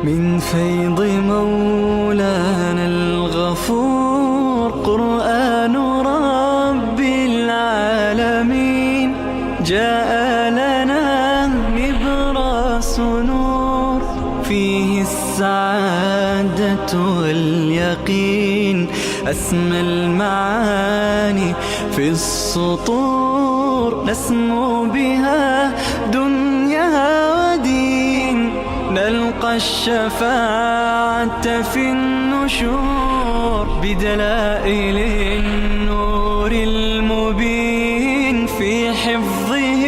من فيض مولانا الغفور. قرآن رب العالمين جاء لنا نبراس نور، فيه السعادة واليقين، أسمى المعاني في السطور، نسمو بها دنيا ودين، نلقى الشفاعة في النشور، بدلائل النور المبين، في حفظه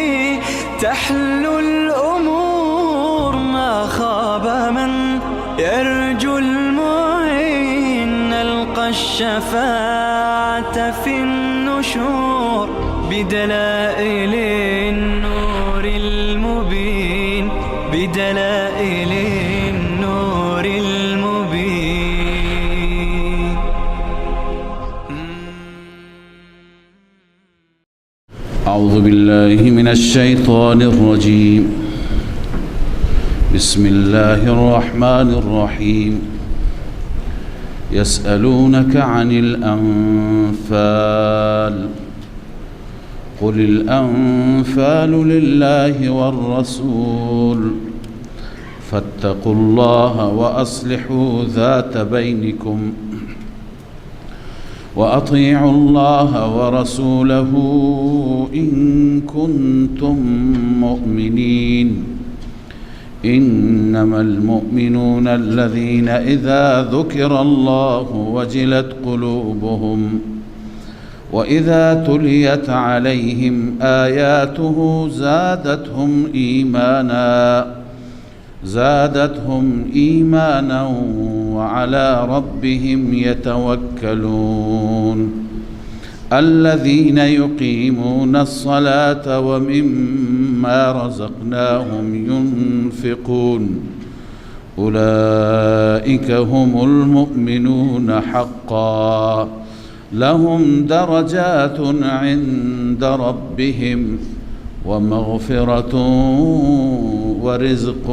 تحلو الأمور، ما خاب من يرجو المعين، نلقى الشفاعة في النشور، بدلائل النور المبين، بدلائل النور المبين. أعوذ بالله من الشيطان الرجيم. بسم الله الرحمن الرحيم. يسألونك عن الأنفال، قل الأنفال لله والرسول، فاتقوا الله وأصلحوا ذات بينكم، وأطيعوا الله ورسوله إن كنتم مؤمنين. إنما المؤمنون الذين إذا ذكر الله وجلت قلوبهم، وإذا تليت عليهم آياته زادتهم إيمانا وعلى ربهم يتوكلون. الذين يقيمون الصلاة ومما رزقناهم ينفقون، أولئك هم المؤمنون حقا، لهم درجات عند ربهم ومغفرة ورزق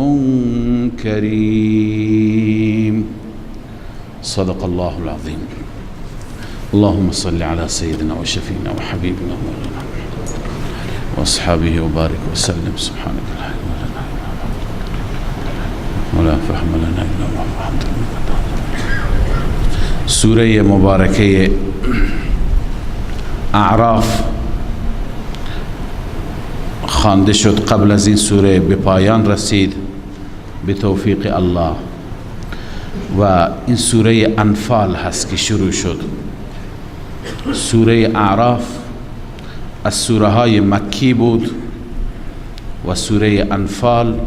كريم. صدق الله العظيم. اللهم صل على سيدنا وشفينا وحبيبنا مولانا وأصحابه وبارك وسلم. سبحانك لا علم لنا ولا فهم لنا إلا ما فهمتنا. سوره مبارکه اعراف خوانده شد. قبل از این سوره به پایان رسید به توفیق الله، و این سوره انفال هست که شروع شد. سوره اعراف از سوره های مکی بود و سوره انفال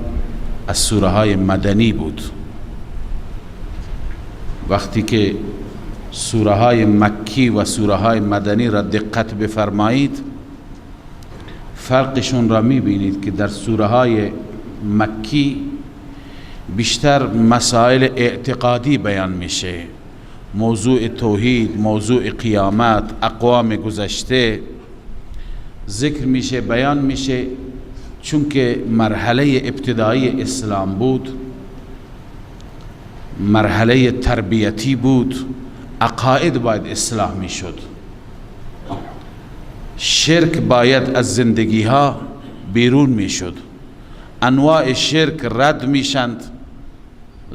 از سوره های مدنی بود. وقتی که سوره های مکی و سوره های مدنی را دقت بفرمایید، فرقشون را میبینید که در سوره های مکی بیشتر مسائل اعتقادی بیان میشه، موضوع توحید، موضوع قیامت، اقوام گذشته ذکر میشه، بیان میشه. چون که مرحله ابتدایی اسلام بود، مرحله تربیتی بود، عقاید باید اصلاح میشد، شرک باید از زندگی ها بیرون میشد، انواع شرک رد میشند،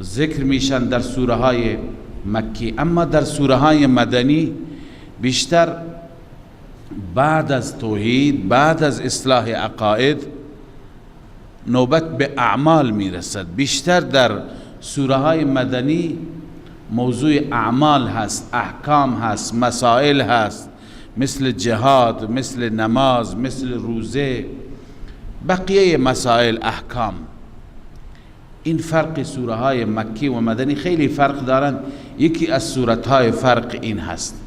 ذکر میشند در سوره های مکی. اما در سوره های مدنی بیشتر بعد از توحید، بعد از اصلاح عقاید، نوبت به اعمال میرسد. بیشتر در سوره های مدنی موضوع اعمال هست، احکام هست، مسائل هست، مثل جهاد، مثل نماز، مثل روزه، بقیه مسائل احکام. این فرق سوره های مکی و مدنی خیلی فرق دارند. یکی از صورت های فرق این هست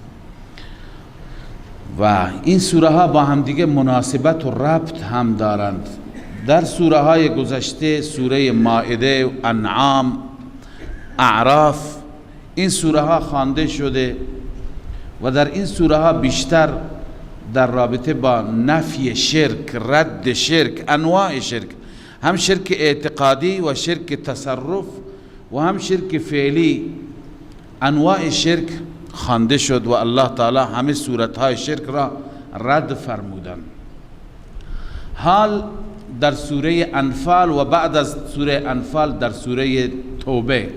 و این سوره ها با هم دیگه مناسبت و ربط هم دارند. در سوره های گذشته، سوره مائده، انعام، اعراف، این سوره ها خوانده شده و در این سوره ها بیشتر در رابطه با نفی شرک، رد شرک، انواع شرک، هم شرک اعتقادی و شرک تصرف و هم شرک فعلی، انواع شرک خوانده شد و الله تعالی همه صورتهای شرک را رد فرمودند. حال در سوره انفال و بعد از سوره انفال در سوره توبه،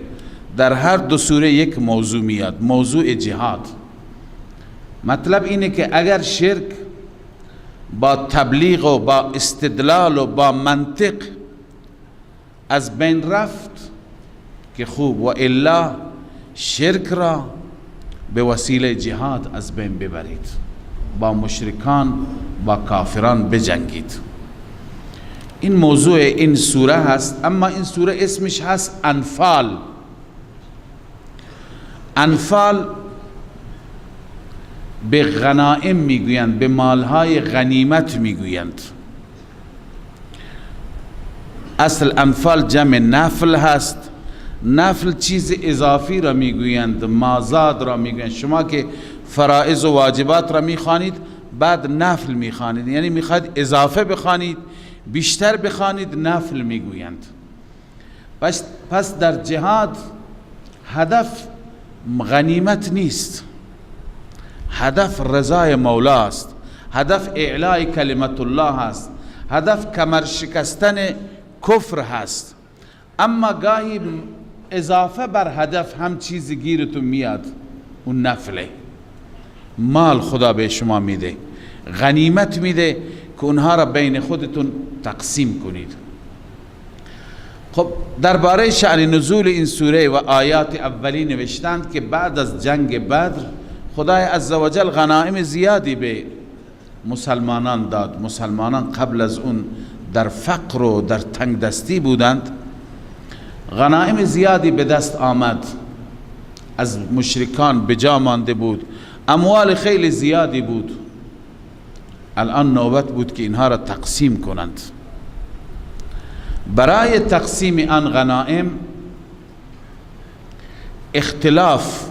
در هر دو سوره یک موضوع میاد، موضوع جهاد. مطلب اینه که اگر شرک با تبلیغ و با استدلال و با منطق از بین رفت که خوب، و الا شرک را به وسیله جهاد از بین ببرید، با مشرکان با کافران بجنگید. این موضوع این سوره هست. اما این سوره اسمش هست انفال. انفال به غنائم میگویند، به مالهای غنیمت میگویند. اصل انفال جمع نفل هست. نفل چیز اضافی را میگویند، مازاد را میگویند. شما که فرائض و واجبات را میخوانید بعد نفل میخوانید، یعنی میخواید اضافه بخوانید، بیشتر بخوانید، نفل میگویند. پس در جهاد هدف غنیمت نیست، هدف رضای مولا است، هدف اعلای کلمت الله است، هدف کمر شکستن کفر هست. اما گاهی اضافه بر هدف هم چیزی گیرتون میاد، اون نفله، مال خدا به شما میده، غنیمت میده که اونها را بین خودتون تقسیم کنید. خب درباره شأن نزول این سوره و آیات اولی نوشتند که بعد از جنگ بدر خدای عزوجل غنایم زیادی به مسلمانان داد. مسلمانان قبل از اون در فقر و در تنگ دستی بودند، غنایم زیادی به دست آمد، از مشرکان به جا مانده بود، اموال خیلی زیادی بود. الان نوبت بود که اینها را تقسیم کنند. برای تقسیم آن غنایم اختلاف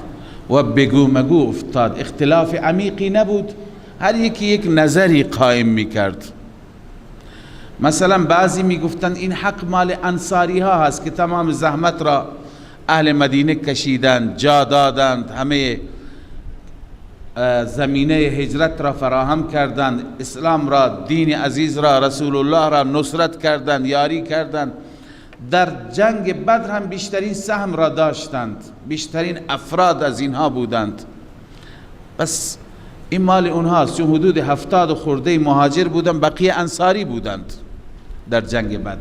و بگو مگو افتاد. اختلاف عمیقی نبود، هر یکی یک نظری قائم میکرد. مثلا بعضی میگفتند این حق مال انصاری ها هست که تمام زحمت را اهل مدینه کشیدند، جا دادند، همه زمینه هجرت را فراهم کردند، اسلام را، دین عزیز را، رسول الله را نصرت کردند، یاری کردند. در جنگ بدر هم بیشترین سهم را داشتند، بیشترین افراد از اینها بودند. بس این مال اونهاست، چون حدود 70 خورده مهاجر بودند، بقیه انصاری بودند در جنگ بدر.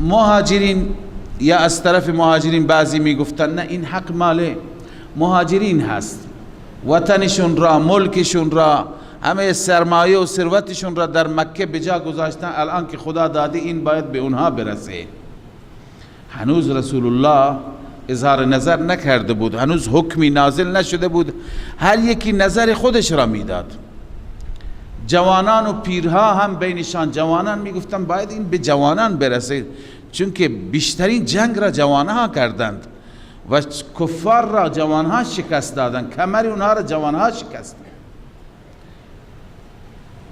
مهاجرین یا از طرف مهاجرین بعضی میگفتند نه، این حق مال مهاجرین هست، وطنشون را، ملکشون را، همه سرمایه و ثروتشون را در مکه به جا گذاشتن، الان که خدا داده این باید به اونها برسه. هنوز رسول الله اظهار نظر نکرده بود، هنوز حکمی نازل نشده بود، هر یکی نظر خودش را میداد. جوانان و پیرها هم بینشان، جوانان میگفتن باید این به جوانان برسه، چون که بیشترین جنگ را جوانها کردند و کفار را جوانها شکست دادند، کمر اونها را جوانها شکست.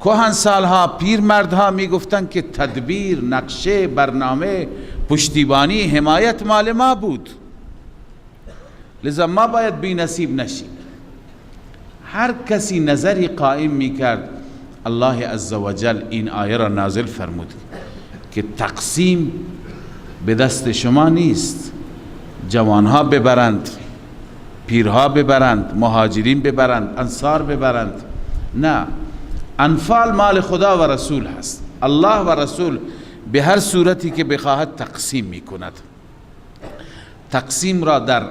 کهن سالها، پیر مردها میگفتند که تدبیر، نقشه، برنامه، پشتیبانی، حمایت مال ما بود، لذا ما باید بی نصیب نشیم. هر کسی نظری قائم میکرد. الله عزوجل این آیه را نازل فرمود که تقسیم به دست شما نیست، جوانها ببرند، پیرها ببرند، مهاجرین ببرند، انصار ببرند. نه، انفال مال خدا و رسول هست. الله و رسول به هر صورتی که بخواهد تقسیم میکند. تقسیم را در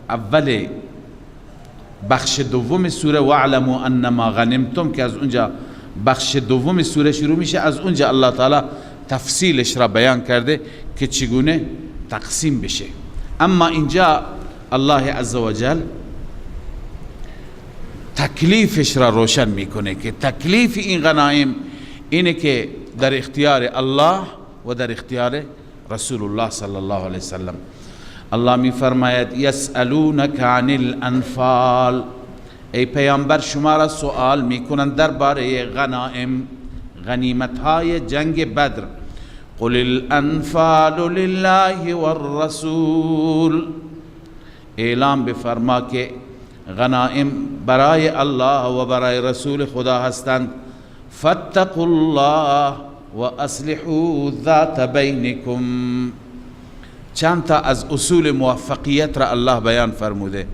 اول بخش دوم سوره واعلموا انما غنمتم که از اونجا بخش دوم سوره شروع میشه، از اونجا الله تعالی تفصیلش را بیان کرده که چگونه تقسیم بشه. اما اینجا الله عزوجل تکلیفش را روشن میکنه که تکلیف این غنایم اینه که در اختیار الله و در اختیار رسول الله صلی الله علیه وسلم. الله می فرماید یسألونک عن الانفال، ای پیامبر شما را سوال میکنند درباره غنایم، غنیمت های جنگ بدر. قل الانفال لله والرسول، اعلام بفرما که غنائم برای الله و برای رسول خدا هستند. فاتقوا الله و اصلحوا ذات بینکم. چند تا از اصول موفقیت را الله بیان فرموده.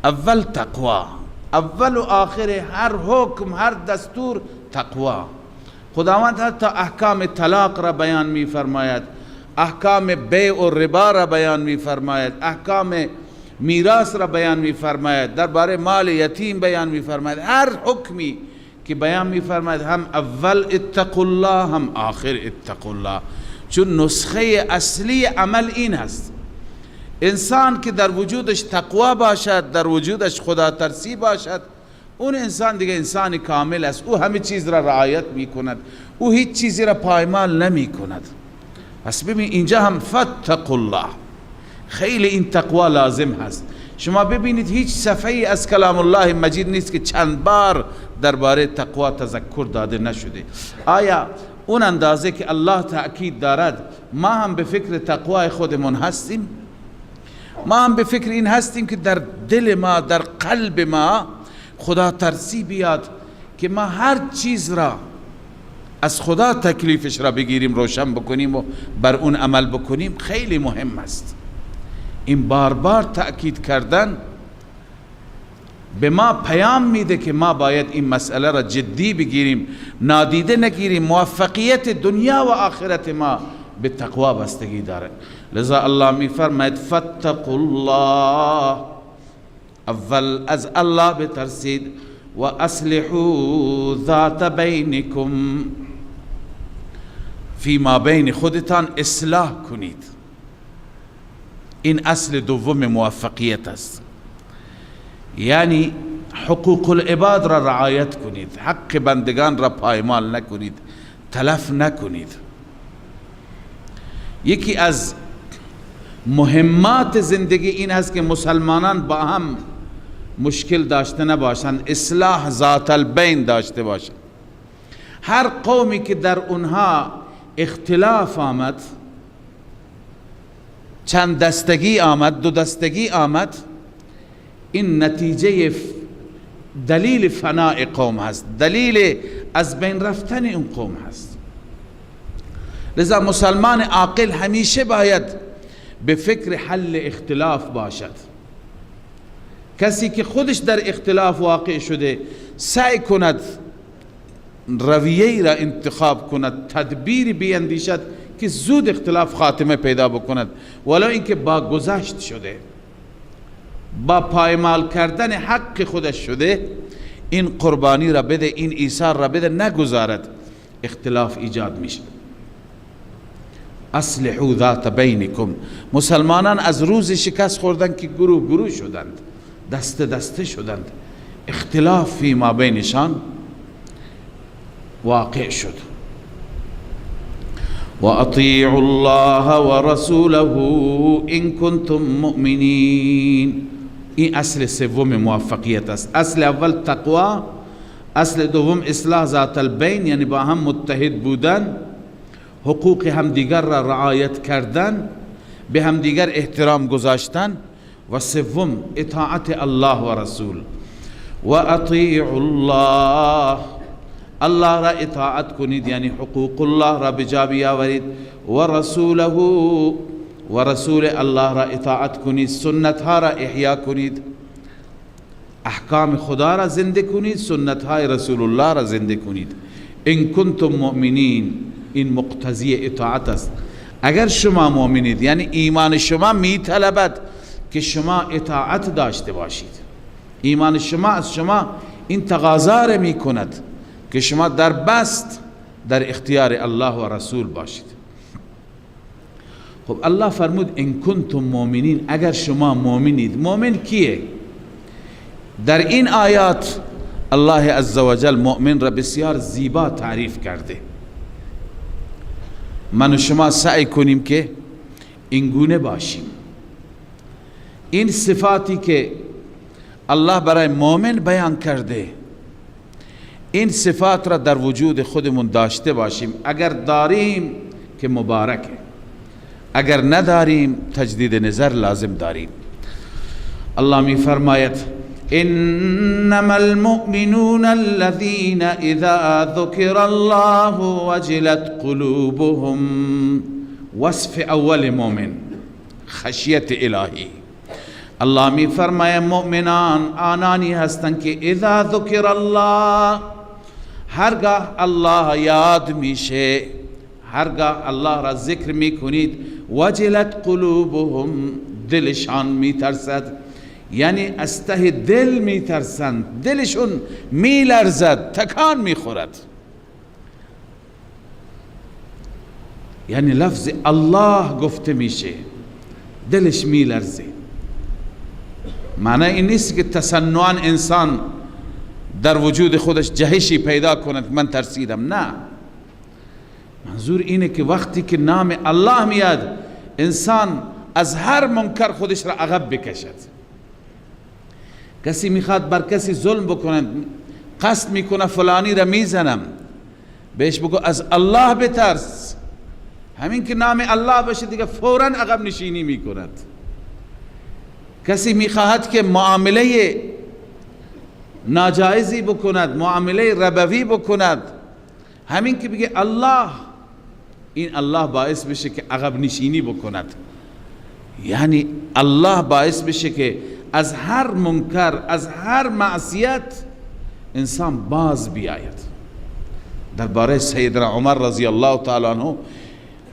اول تقوا، اول و آخر هر حکم هر دستور تقوا. خداوند حتی احکام طلاق را بیان می فرماید، احکام بیع و ربا را بیان می فرماید، احکام میراث را بیان می فرماید، درباره مال یتیم بیان می فرماید. هر حکمی که بیان می فرماید هم اول اتقوا الله هم آخر اتقوا الله، چون نسخه اصلی عمل این هست. انسان که در وجودش تقوا باشد، در وجودش خدا ترسی باشد، اون انسان دیگه انسان کامل است. او همه چیز را رعایت می کند، او هیچ چیزی را پایمال نمی کند. پس ببین اینجا هم فاتقوا الله، خیلی این تقوا لازم هست. شما ببینید هیچ صفحه از کلام الله مجید نیست که چند بار درباره تقوا تذکر داده نشده. آیا اون اندازه که الله تأکید دارد ما هم به فکر تقوای خودمون هستیم؟ ما هم به فکر این هستیم که در دل ما، در قلب ما خدا ترسی بیاد که ما هر چیز را از خدا تکلیفش را بگیریم، روشن بکنیم و بر اون عمل بکنیم. خیلی مهم است. این بار بار تأکید کردن به ما پیام میده که ما باید این مسئله را جدی بگیریم، نادیده نگیریم. موفقیت دنیا و آخرت ما به تقوا بستگی داره. لذا الله می فرماید فاتقوا الله، اول از الله بترسید، و اصلحوا ذات بینکم، فیما بین خودتان اصلاح کنید. این اصل دوم موفقیت است. یعنی حقوق العباد را رعایت کنید، حق بندگان را پایمال نکنید، تلف نکنید. یکی از مهمات زندگی این است که مسلمانان با هم مشکل داشته نباشند، اصلاح ذات البین داشته باشند. هر قومی که در اونها اختلاف آمد، چند دستگی آمد، دو دستگی آمد، این نتیجه دلیل فناء قوم هست، دلیل از بین رفتن این قوم هست. لذا مسلمان عاقل همیشه باید به فکر حل اختلاف باشد. کسی که خودش در اختلاف واقع شده سعی کند رویه‌ای را انتخاب کند، تدبیری بیندیشد که زود اختلاف خاتمه پیدا بکند، ولو اینکه با گذشت شده، با پایمال کردن حق خودش شده، این قربانی را بده، این ایثار را بده، نگذارد اختلاف ایجاد میشه. اصلحوا ذات بینکم. مسلمانان از روز شکست خوردن که گروه گروه شدند، دست دسته شدند، اختلاف فی ما بینشان واقع شد. و اطیعوا الله و رسوله ان کنتم مؤمنین. این اصل سوم موفقیت است. اصل اول تقوا، اصل دوم اصلاح ذات البین، یعنی با هم متحد بودن، حقوق همدیگر را رعایت کردن، به همدیگر احترام گذاشتن، و سوم اطاعت الله و رسول. و اطیعوا الله، الله را اطاعت کنید، یعنی حقوق الله را به جا بیاورید، و رسوله، و رسول الله را اطاعت کنید، سنت ها را احیا کنید، احکام خدا را زنده کنید، سنت های رسول الله را زنده کنید. ان کنتم مؤمنین، این مقتضی اطاعت است. اگر شما مؤمنید، یعنی ایمان شما می طلبد که شما اطاعت داشته باشید. ایمان شما از شما این تقاضا را می کند که شما در بست در اختیار الله و رسول باشید. خب الله فرمود ان کنتم مؤمنین، اگر شما مؤمنید. مؤمن کیه؟ در این آیات الله عزوجل مؤمن را بسیار زیبا تعریف کرده. من و شما سعی کنیم که این گونه باشیم. این صفاتی که الله برای مؤمن بیان کرده، این صفات را در وجود خودمون داشته باشیم. اگر داریم که مبارکه. اگر نداریم تجدید نظر لازم داریم. الله می فرماید انما المؤمنون الذين اذا ذكر الله وجلت قلوبهم. وصف اول مؤمن خشیت الهی. الله می فرماید مؤمنان آنانی هستند که اذا ذکر الله، هرگاه الله یاد میشه، هرگاه الله را ذکر میکنید، وجلت قلوبهم، دلشان میترسد، یعنی از ته دل میترسند، دلشون میلرزد، تکان میخورد. یعنی لفظ الله گفته میشه دلش میلرزه. معنی این نیست که تصنعاً انسان در وجود خودش جهشی پیدا کند من ترسیدم، نه، منظور اینه که وقتی که نام الله میاد انسان از هر منکر خودش را عقب بکشد. کسی میخواد بر کسی ظلم بکنه، قصد میکنه فلانی را میزنم، بهش بگو از الله بترس. همین که نام الله باشه دیگه فوراً عقب نشینی میکند. کسی میخواهد که معامله ناجایزی بکند، معامله ربوی بکند، همین که بگه الله، این الله باعث بشه که عقب نشینی بکند. یعنی الله باعث بشه که از هر منکر، از هر معصیت انسان باز بیاید. درباره سیدنا عمر رضی الله تعالی عنه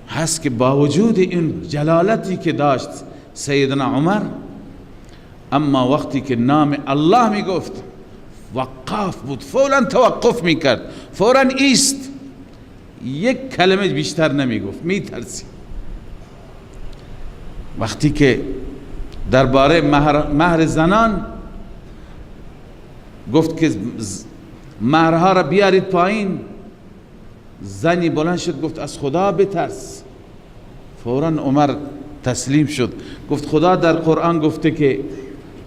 هست که با وجود این جلالتی که داشت سیدنا عمر، اما وقتی که نام الله میگفت وقاف بود، فوراً توقف میکرد، فوراً ایست، یک کلمه بیشتر نمیگفت، میترسی. وقتی که درباره مهر زنان گفت که مهرها را بیارید پایین، زنی بلند شد گفت از خدا بترس. فوراً عمر تسلیم شد، گفت خدا در قرآن گفته که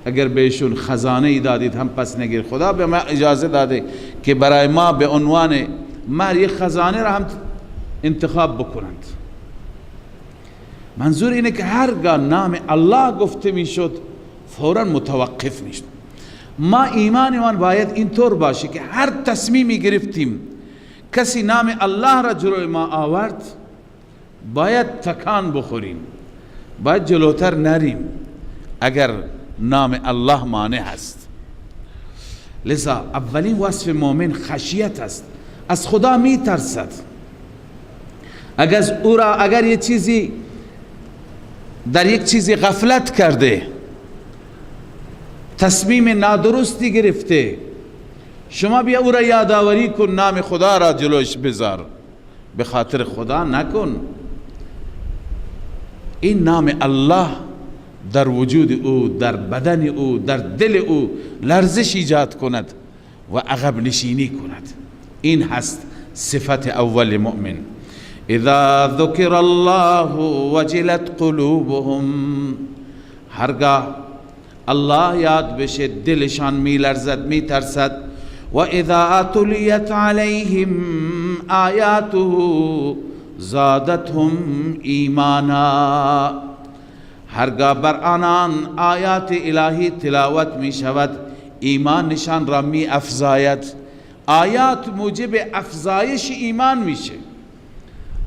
اگر بهشون خزانه ای دادید هم پس نگیر. خدا به ما اجازه داده که برای ما به عنوان مهر یک خزانه را هم انتخاب بکنند. منظور اینه که هرگاه نام الله گفته میشد فوراً متوقف میشد. ما ایمانمان باید اینطور باشه که هر تصمیمی گرفتیم کسی نام الله را جلوی ما آورد باید تکان بخوریم، باید جلوتر نریم اگر نام الله مانع هست. لذا اولین وصف مؤمن خشیت است، از خدا میترسد. اگر او را اگر یه چیزی در یک چیزی غفلت کرده، تصمیم نادرستی گرفته، شما بیا او را یادآوری کن، نام خدا را جلوش بذار، به خاطر خدا نکن. این نام الله در وجود او، در بدن او، در دل او لرزش ایجاد کند و عقب نشینی کند. این هست صفت اول مؤمن. اذا ذکر الله وجلت قلوبهم، هرگاه الله یاد بشه دلشان میلرزد، میترسد. و اذا تلیت علیهم آیاته زادتهم ایمانا، هرگاه بر آنان آیات الهی تلاوت می شود ایمانشان را می افزاید. آیات موجب افزایش ایمان میشه،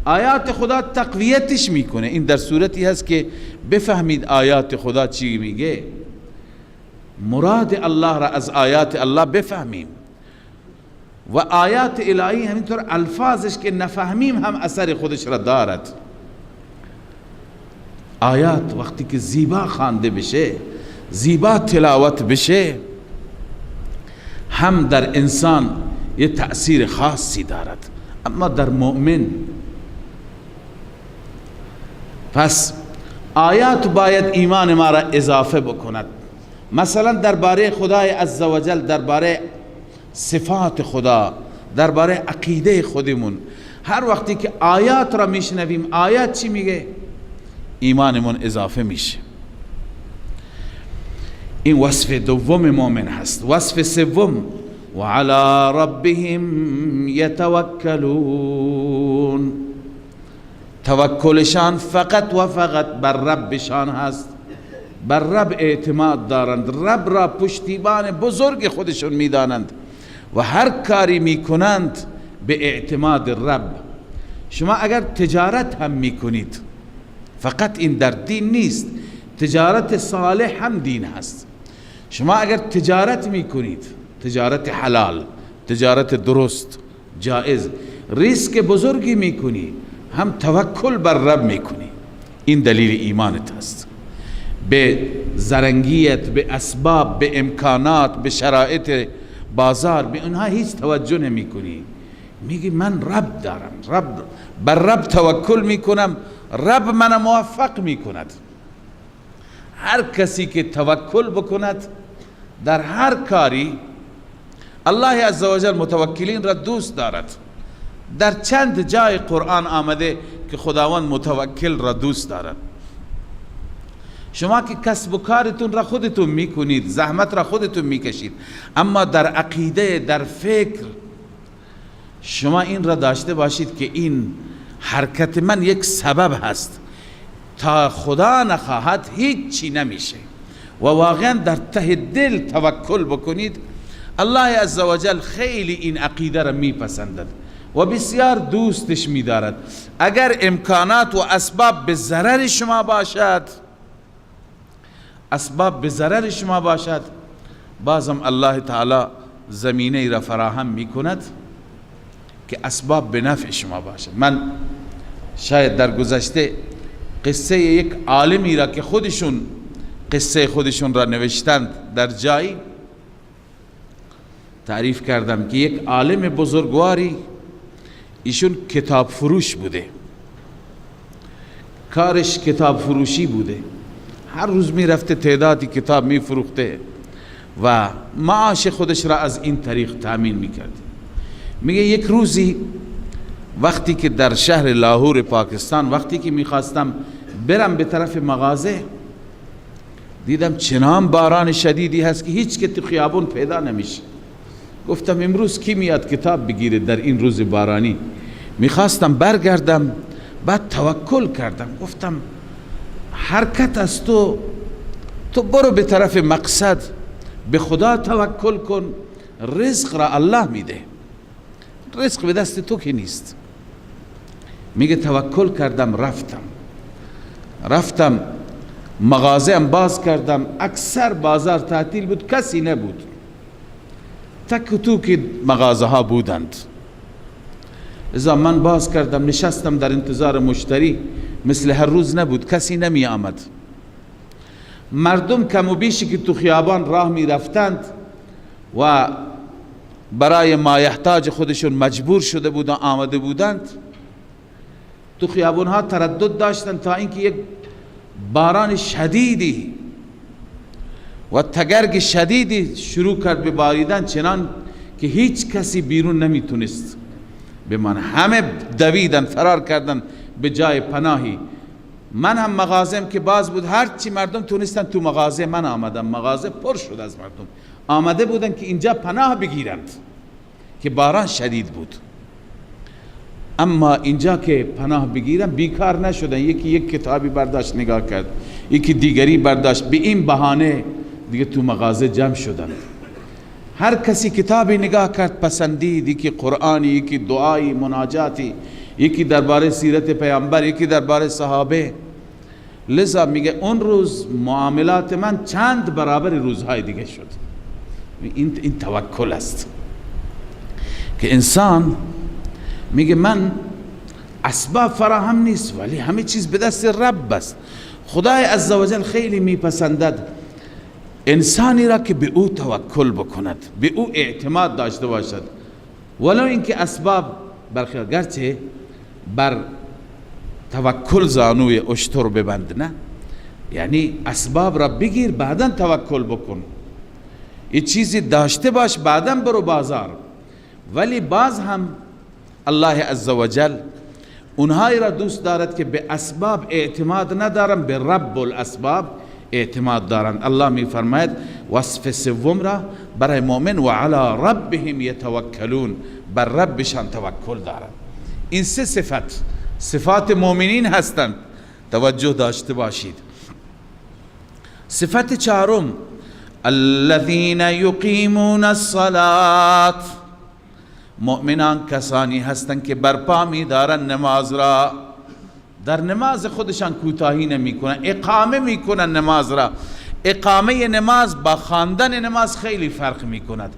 آیات خدا تقویتش میکنه. این در صورتی هست که بفهمید آیات خدا چی میگه، مراد الله را از آیات الله بفهمیم. و آیات الهی همینطور الفاظش که نفهمیم هم اثر خودش را دارد. آیات وقتی که زیبا خوانده بشه، زیبا تلاوت بشه، هم در انسان یه تأثیر خاصی دارد، اما در مؤمن. پس آیات باید ایمان ما را اضافه بکند. مثلا درباره خدای عزوجل، درباره صفات خدا، درباره عقیده خودمون، هر وقتی که آیات را میشنویم آیات چی میگه، ایمانمون اضافه میشه. این وصف دوم مؤمن هست. وصف سوم، و علی ربهم یتوکلون، توکلشان فقط و فقط بر ربشان هست، بر رب اعتماد دارند، رب را پشتیبان بزرگ خودشون میدانند و هر کاری میکنند به اعتماد رب. شما اگر تجارت هم میکنید، فقط این در دین نیست، تجارت صالح هم دین هست. شما اگر تجارت میکنید، تجارت حلال، تجارت درست، جائز، ریسک بزرگی میکنی، هم توکل بر رب میکنی. این دلیل ایمانت هست. به زرنگیت، به اسباب، به امکانات، به شرایط بازار، به اونها هیچ توجه نمیکنی. میگی من رب دارم، رب، بر رب توکل میکنم، رب من موفق میکند. هر کسی که توکل بکند در هر کاری، الله عزوجل متوکلین را دوست دارد. در چند جای قرآن آمده که خداوند متوکل را دوست دارد. شما که کسب و کارتون را خودتون میکنید، زحمت را خودتون میکشید، اما در عقیده، در فکر شما این را داشته باشید که این حرکت من یک سبب هست، تا خدا نخواهد هیچی نمیشه. و واقعا در ته دل توکل بکنید، الله عزوجل خیلی این عقیده را میپسندد و بسیار دوستش میدارد. اگر امکانات و اسباب به ضرر شما باشد، اسباب به ضرر شما باشد، بازم الله تعالی زمینه را فراهم میکند که اسباب به نفع شما باشد. من شاید در گذشته قصه یک عالمی را که خودشون قصه خودشون را نوشتند در جایی تعریف کردم که یک عالم بزرگواری، ایشون کتاب فروش بوده، کارش کتاب فروشی بوده، هر روز میرفته تعدادی کتاب میفروخته و معاش خودش را از این طریق تامین میکرد. میگه یک روزی وقتی که در شهر لاهور پاکستان، وقتی که میخواستم برم به طرف مغازه، دیدم چنان باران شدیدی هست که هیچ که تو خیابون پیدا نمیشه. گفتم امروز کی میاد کتاب بگیره در این روز بارانی؟ میخواستم برگردم، بعد توکل کردم، گفتم حرکت از تو، تو برو به طرف مقصد، به خدا توکل کن، رزق را الله میده، رزق به دست تو که نیست. میگه توکل کردم، رفتم مغازه هم باز کردم، اکثر بازار تعطیل بود، کسی نبود، تک و توک مغازه ها بودند. اذا من باز کردم، نشستم در انتظار مشتری، مثل هر روز نبود، کسی نمی آمد. مردم کم و بیشی که تو خیابان راه می رفتند و برای مایحتاج خودشون مجبور شده بودن آمده بودند، تو خیابان ها تردد داشتند تا اینکه یک باران شدیدی و تگرگ شدیدی شروع کرد به باریدن، چنان که هیچ کسی بیرون نمیتونست بمانه. همه دویدن، فرار کردن به جای پناهی. من هم مغازم که باز بود، هرچی مردم تونستن تو مغازه من آمدن، مغازه پر شد از مردم، آمده بودن که اینجا پناه بگیرند که باران شدید بود. اما اینجا که پناه بگیرن بیکار نشدن، یکی یک کتابی برداشت نگاه کرد، یکی دیگری برداشت، به این بهانه دیگه تو مغازه جمع شدند. هر کسی کتابی نگاه کرد پسندید، یکی قرآنی، یکی دعایی مناجاتی، یکی درباره سیرت پیامبر، یکی درباره صحابه. لذا میگه اون روز معاملات من چند برابر روزهای دیگه شد. این توکل است که انسان میگه من اسباب فراهم نیست ولی همه چیز به دست رب است. خدای عزوجل خیلی میپسندد انسانی را که به او توکل بکند، به او اعتماد داشته باشد، ولو اینکه اسباب برخی، گرچه بر توکل زانوی اشتر ببند، نه، یعنی اسباب را بگیر بعدا توکل بکن، یه چیزی داشته باش بعدا برو بازار. ولی باز هم الله عزوجل اونهایی را دوست دارد که به اسباب اعتماد ندارن، به رب الاسباب اعتماد دارند. الله می فرماید وصف سوم را برای مؤمن، و علی ربهم یتوکلون، بر ربشان توکل دارند. این سه صفت صفات مؤمنین هستند، توجه داشته باشید. صفت چهارم، الذین یقیمون الصلاة، مؤمنان کسانی هستند که برپا می‌دارند نماز را، در نماز خودشان کوتاهی نمی‌کنند، اقامه می‌کنند نماز را. اقامه نماز با خواندن نماز خیلی فرق می‌کند.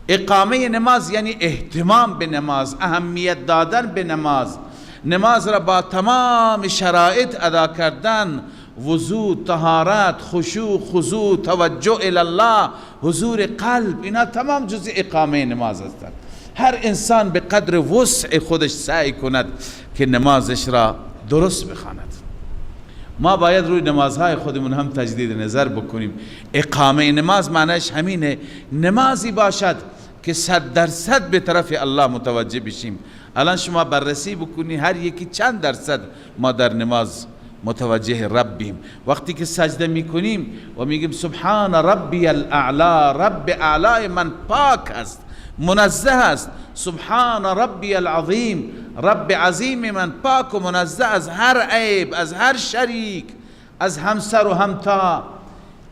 اقامه نماز یعنی اهتمام به نماز، اهمیت دادن به نماز، نماز را با تمام شرایط ادا کردن، وضو، طهارت، خشوع، خضوع، توجه الی الله، حضور قلب، اینا تمام جزء اقامه نماز هستند. هر انسان به قدر وسع خودش سعی کند که نمازش را درست بخواند. ما باید روی نمازهای خودمون هم تجدید نظر بکنیم. اقامه نماز معنیش همینه، نمازی باشد که 100% به طرف الله متوجه بشیم. الان شما بررسی بکنی هر یکی چند درصد ما در نماز متوجه ربیم. وقتی که سجده میکنیم و میگیم سبحان ربی الاعلا، رب اعلای من پاک است، منزه است، سبحان ربی العظیم، رب عظیم من پاک و منزه از هر عیب، از هر شریک، از همسر و همتا.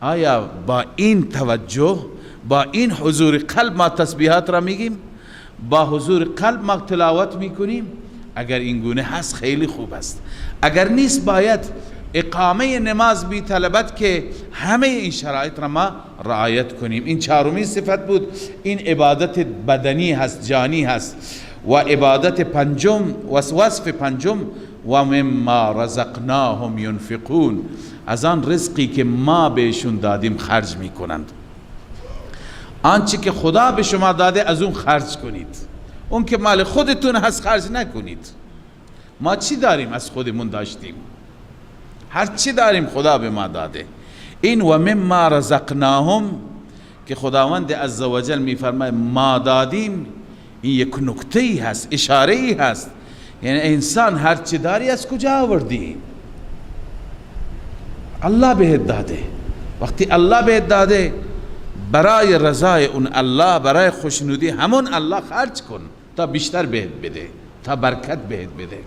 آیا با این توجه، با این حضور قلب ما تسبیحات را میگیم؟ با حضور قلب ما تلاوت میکنیم؟ اگر این گونه هست خیلی خوب است، اگر نیست باید اقامه نماز بی طلبت که همه این شرایط را ما رعایت کنیم. این چهارمین صفت بود. این عبادت بدنی هست، جانی هست. و عبادت پنجم، وصف پنجم، و مما رزقناهم ینفقون، از آن رزقی که ما بهشون دادیم خرج میکنند. آنچه که خدا به شما داده از اون خرج کنید، اون که مال خودتون هست خرج نکنید. ما چی داریم؟ از خودمون داشتیم، هر چی داریم خدا به ما داده. این و مما رزقناهم که خداوند عزوجل میفرماید ما دادیم، این یک نکته ای هست، اشاره ای هست. یعنی انسان هر چی داری از کجا آوردی؟ الله بهت داده. وقتی الله بهت داده، برای رضای اون الله، برای خوشنودی همون الله خرج کن تا بیشتر بهت بده، تا برکت بهت بده.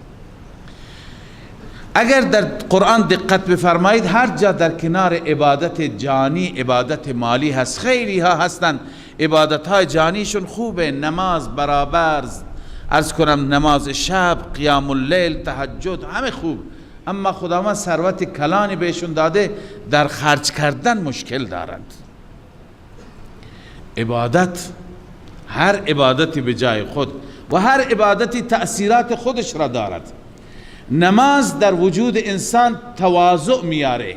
اگر در قرآن دقت بفرمایید، هر جا در کنار عبادت جانی عبادت مالی هست. خیلی ها هستند عبادت های جانیشون خوبه، نماز برابر، عرض کنم نماز شب، قیام اللیل، تهجد، همه خوب، اما خداوند ثروت کلانی بهشون داده، در خرج کردن مشکل دارند. عبادت، هر عبادتی به جای خود و هر عبادتی تأثیرات خودش را دارد. نماز در وجود انسان تواضع میاره،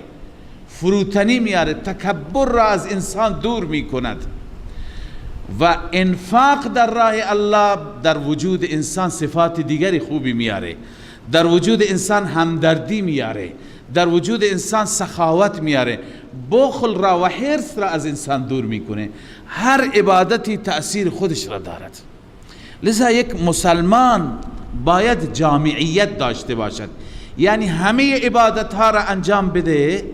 فروتنی میاره، تکبر را از انسان دور میکند، و انفاق در راه الله در وجود انسان صفات دیگری خوبی میاره، در وجود انسان همدردی میاره، در وجود انسان سخاوت میاره، بخل را و حرص را از انسان دور میکنه. هر عبادتی تأثیر خودش را دارد. لذا یک مسلمان باید جامعیت داشته باشد، یعنی همه عبادت ها را انجام بده.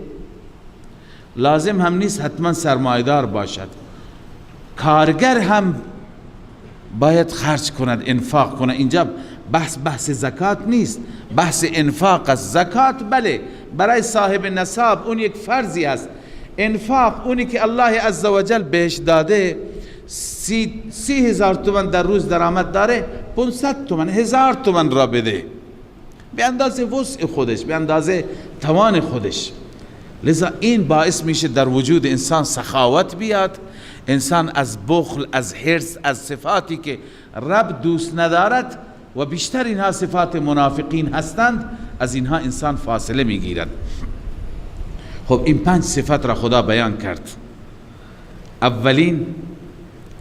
لازم هم نیست حتما سرمایدار باشد، کارگر هم باید خرج کند، انفاق کند. اینجا بحث زکات نیست، بحث انفاق است. زکات بله برای صاحب نصاب اون یک فرضی است، انفاق اونی که الله عزوجل بهش داده، 30,000 تومن در روز درآمد داره، 500 تومن، 1000 تومن را بده، به اندازه وسع خودش، به اندازه توان خودش. لذا این باعث میشه در وجود انسان سخاوت بیاد، انسان از بخل، از حرص، از صفاتی که رب دوست ندارد و بیشتر اینها صفات منافقین هستند، از اینها انسان فاصله میگیرد. خب این 5 صفت را خدا بیان کرد. اولین،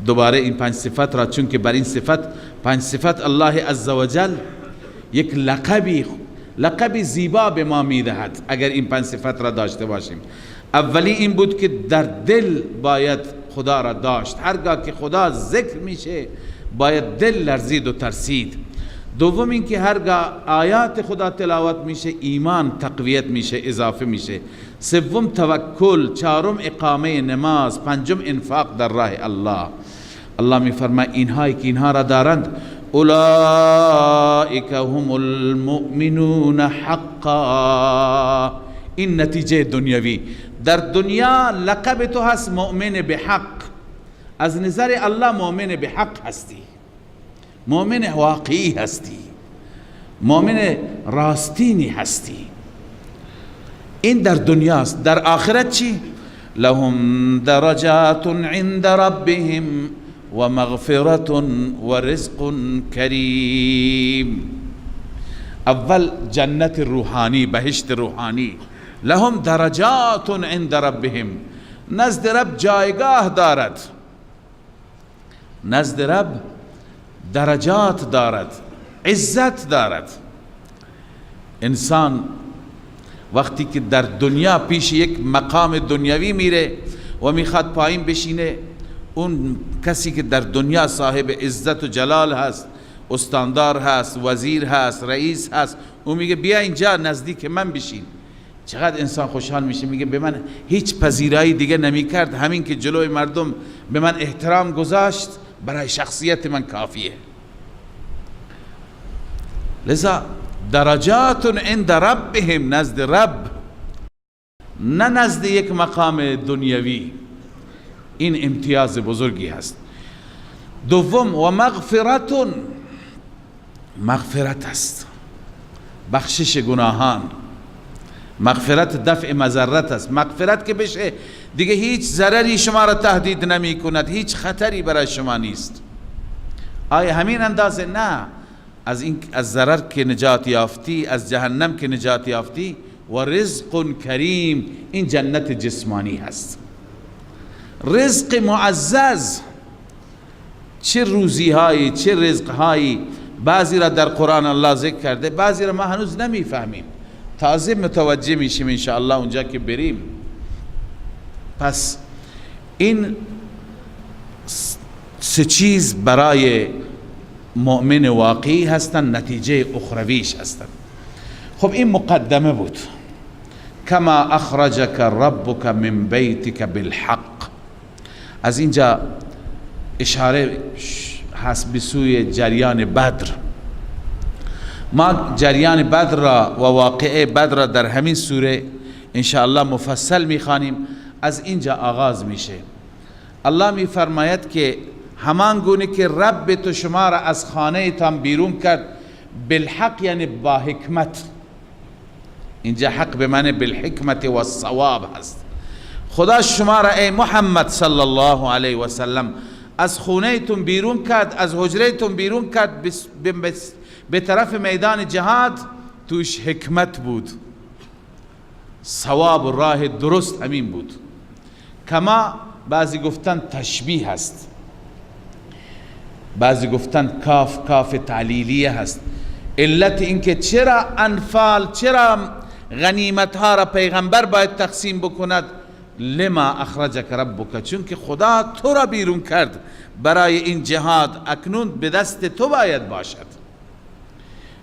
دوباره این 5 صفت را، چون که بر این صفت، 5 صفت الله عزوجل یک لقبی زیبا به ما میدهد اگر این 5 صفت را داشته باشیم. اولی این بود که در دل باید خدا را داشت، هرگاه که خدا ذکر میشه باید دل لرزید و ترسید. دوم این که هرگاه آیات خدا تلاوت میشه ایمان تقویت میشه، اضافه میشه. سوم توکل، چهارم اقامه نماز، پنجم انفاق در راه الله. الله میفرماید اینهایی که اینها را دارند، اولئک هم المؤمنون حقا. این نتیجه دنیوی. در دنیا لقب تو هست مؤمن به حق، از نظر الله مؤمن به حق هستی، مؤمن واقعی هستی، مؤمن راستینی هستی. این در دنیاست. در آخرت چی؟ لهم درجات عند ربهم و مغفرة و رزق کریم. اول جنت روحانی، بهشت روحانی. لهم درجات عند ربهم، نزد رب جایگاه دارد، نزد رب درجات دارد، عزت دارد. انسان وقتی که در دنیا پیش یک مقام دنیوی میره و میخواد پایین بشینه، اون کسی که در دنیا صاحب عزت و جلال هست، استاندار هست، وزیر هست، رئیس هست، اون میگه بیا اینجا نزدیک من بشین. چقدر انسان خوشحال میشه، میگه به من هیچ پذیرایی دیگه نمیکرد، همین که جلوی مردم به من احترام گذاشت برای شخصیت من کافیه. لذا درجات عند ربهم، نزد رب، نه نزد یک مقام دنیوی. این امتیاز بزرگی هست. دوم و مغفرت، مغفرت است، بخشش گناهان. مغفرت دفع مضرت است. مغفرت که بشه دیگه هیچ ضرری شما را تهدید نمی کند، هیچ خطری برای شما نیست. آیا همین اندازه؟ نه، از این از ضرر که نجات یافتی، از جهنم که نجات یافتی، و رزق کریم، این جنت جسمانی هست. رزق معزز، چه روزی هایی، چه رزق هایی. بعضی را در قرآن الله ذکر کرده، بعضی را ما هنوز نمیفهمیم، تازه متوجه میشیم انشاءالله اونجا که بریم. پس این سه چیز برای مؤمن واقعی هستند، نتیجه اخرویش هستند. خب این مقدمه بود. کما اخرجک ربک من بیتک بالحق. از اینجا اشاره هست به سوی جریان بدر. ما جریان بدر را و واقعه بدر را در همین سوره انشاءالله مفصل میخوانیم. از اینجا آغاز میشه. الله میفرماید که همان گونه که رب تو شما را از خانه تان بیرون کرد، بالحق یعنی با حکمت. اینجا حق به معنی بالحکمت و الصواب هست. خدا شما را ای محمد صلی الله علیه و سلم از خونه تون بیرون کرد، از حجره تون بیرون کرد به طرف میدان جهاد، توش حکمت بود، صواب و راه درست همین بود. کما بعضی گفتن تشبیه هست، بعضی گفتن کاف کاف تعلیلیه هست. علت اینکه چرا انفال، چرا غنیمت ها را پیغمبر باید تقسیم بکند، لما اخرجک ربک، چون که خدا تو را بیرون کرد برای این جهاد، اکنون به دست تو باید باشد.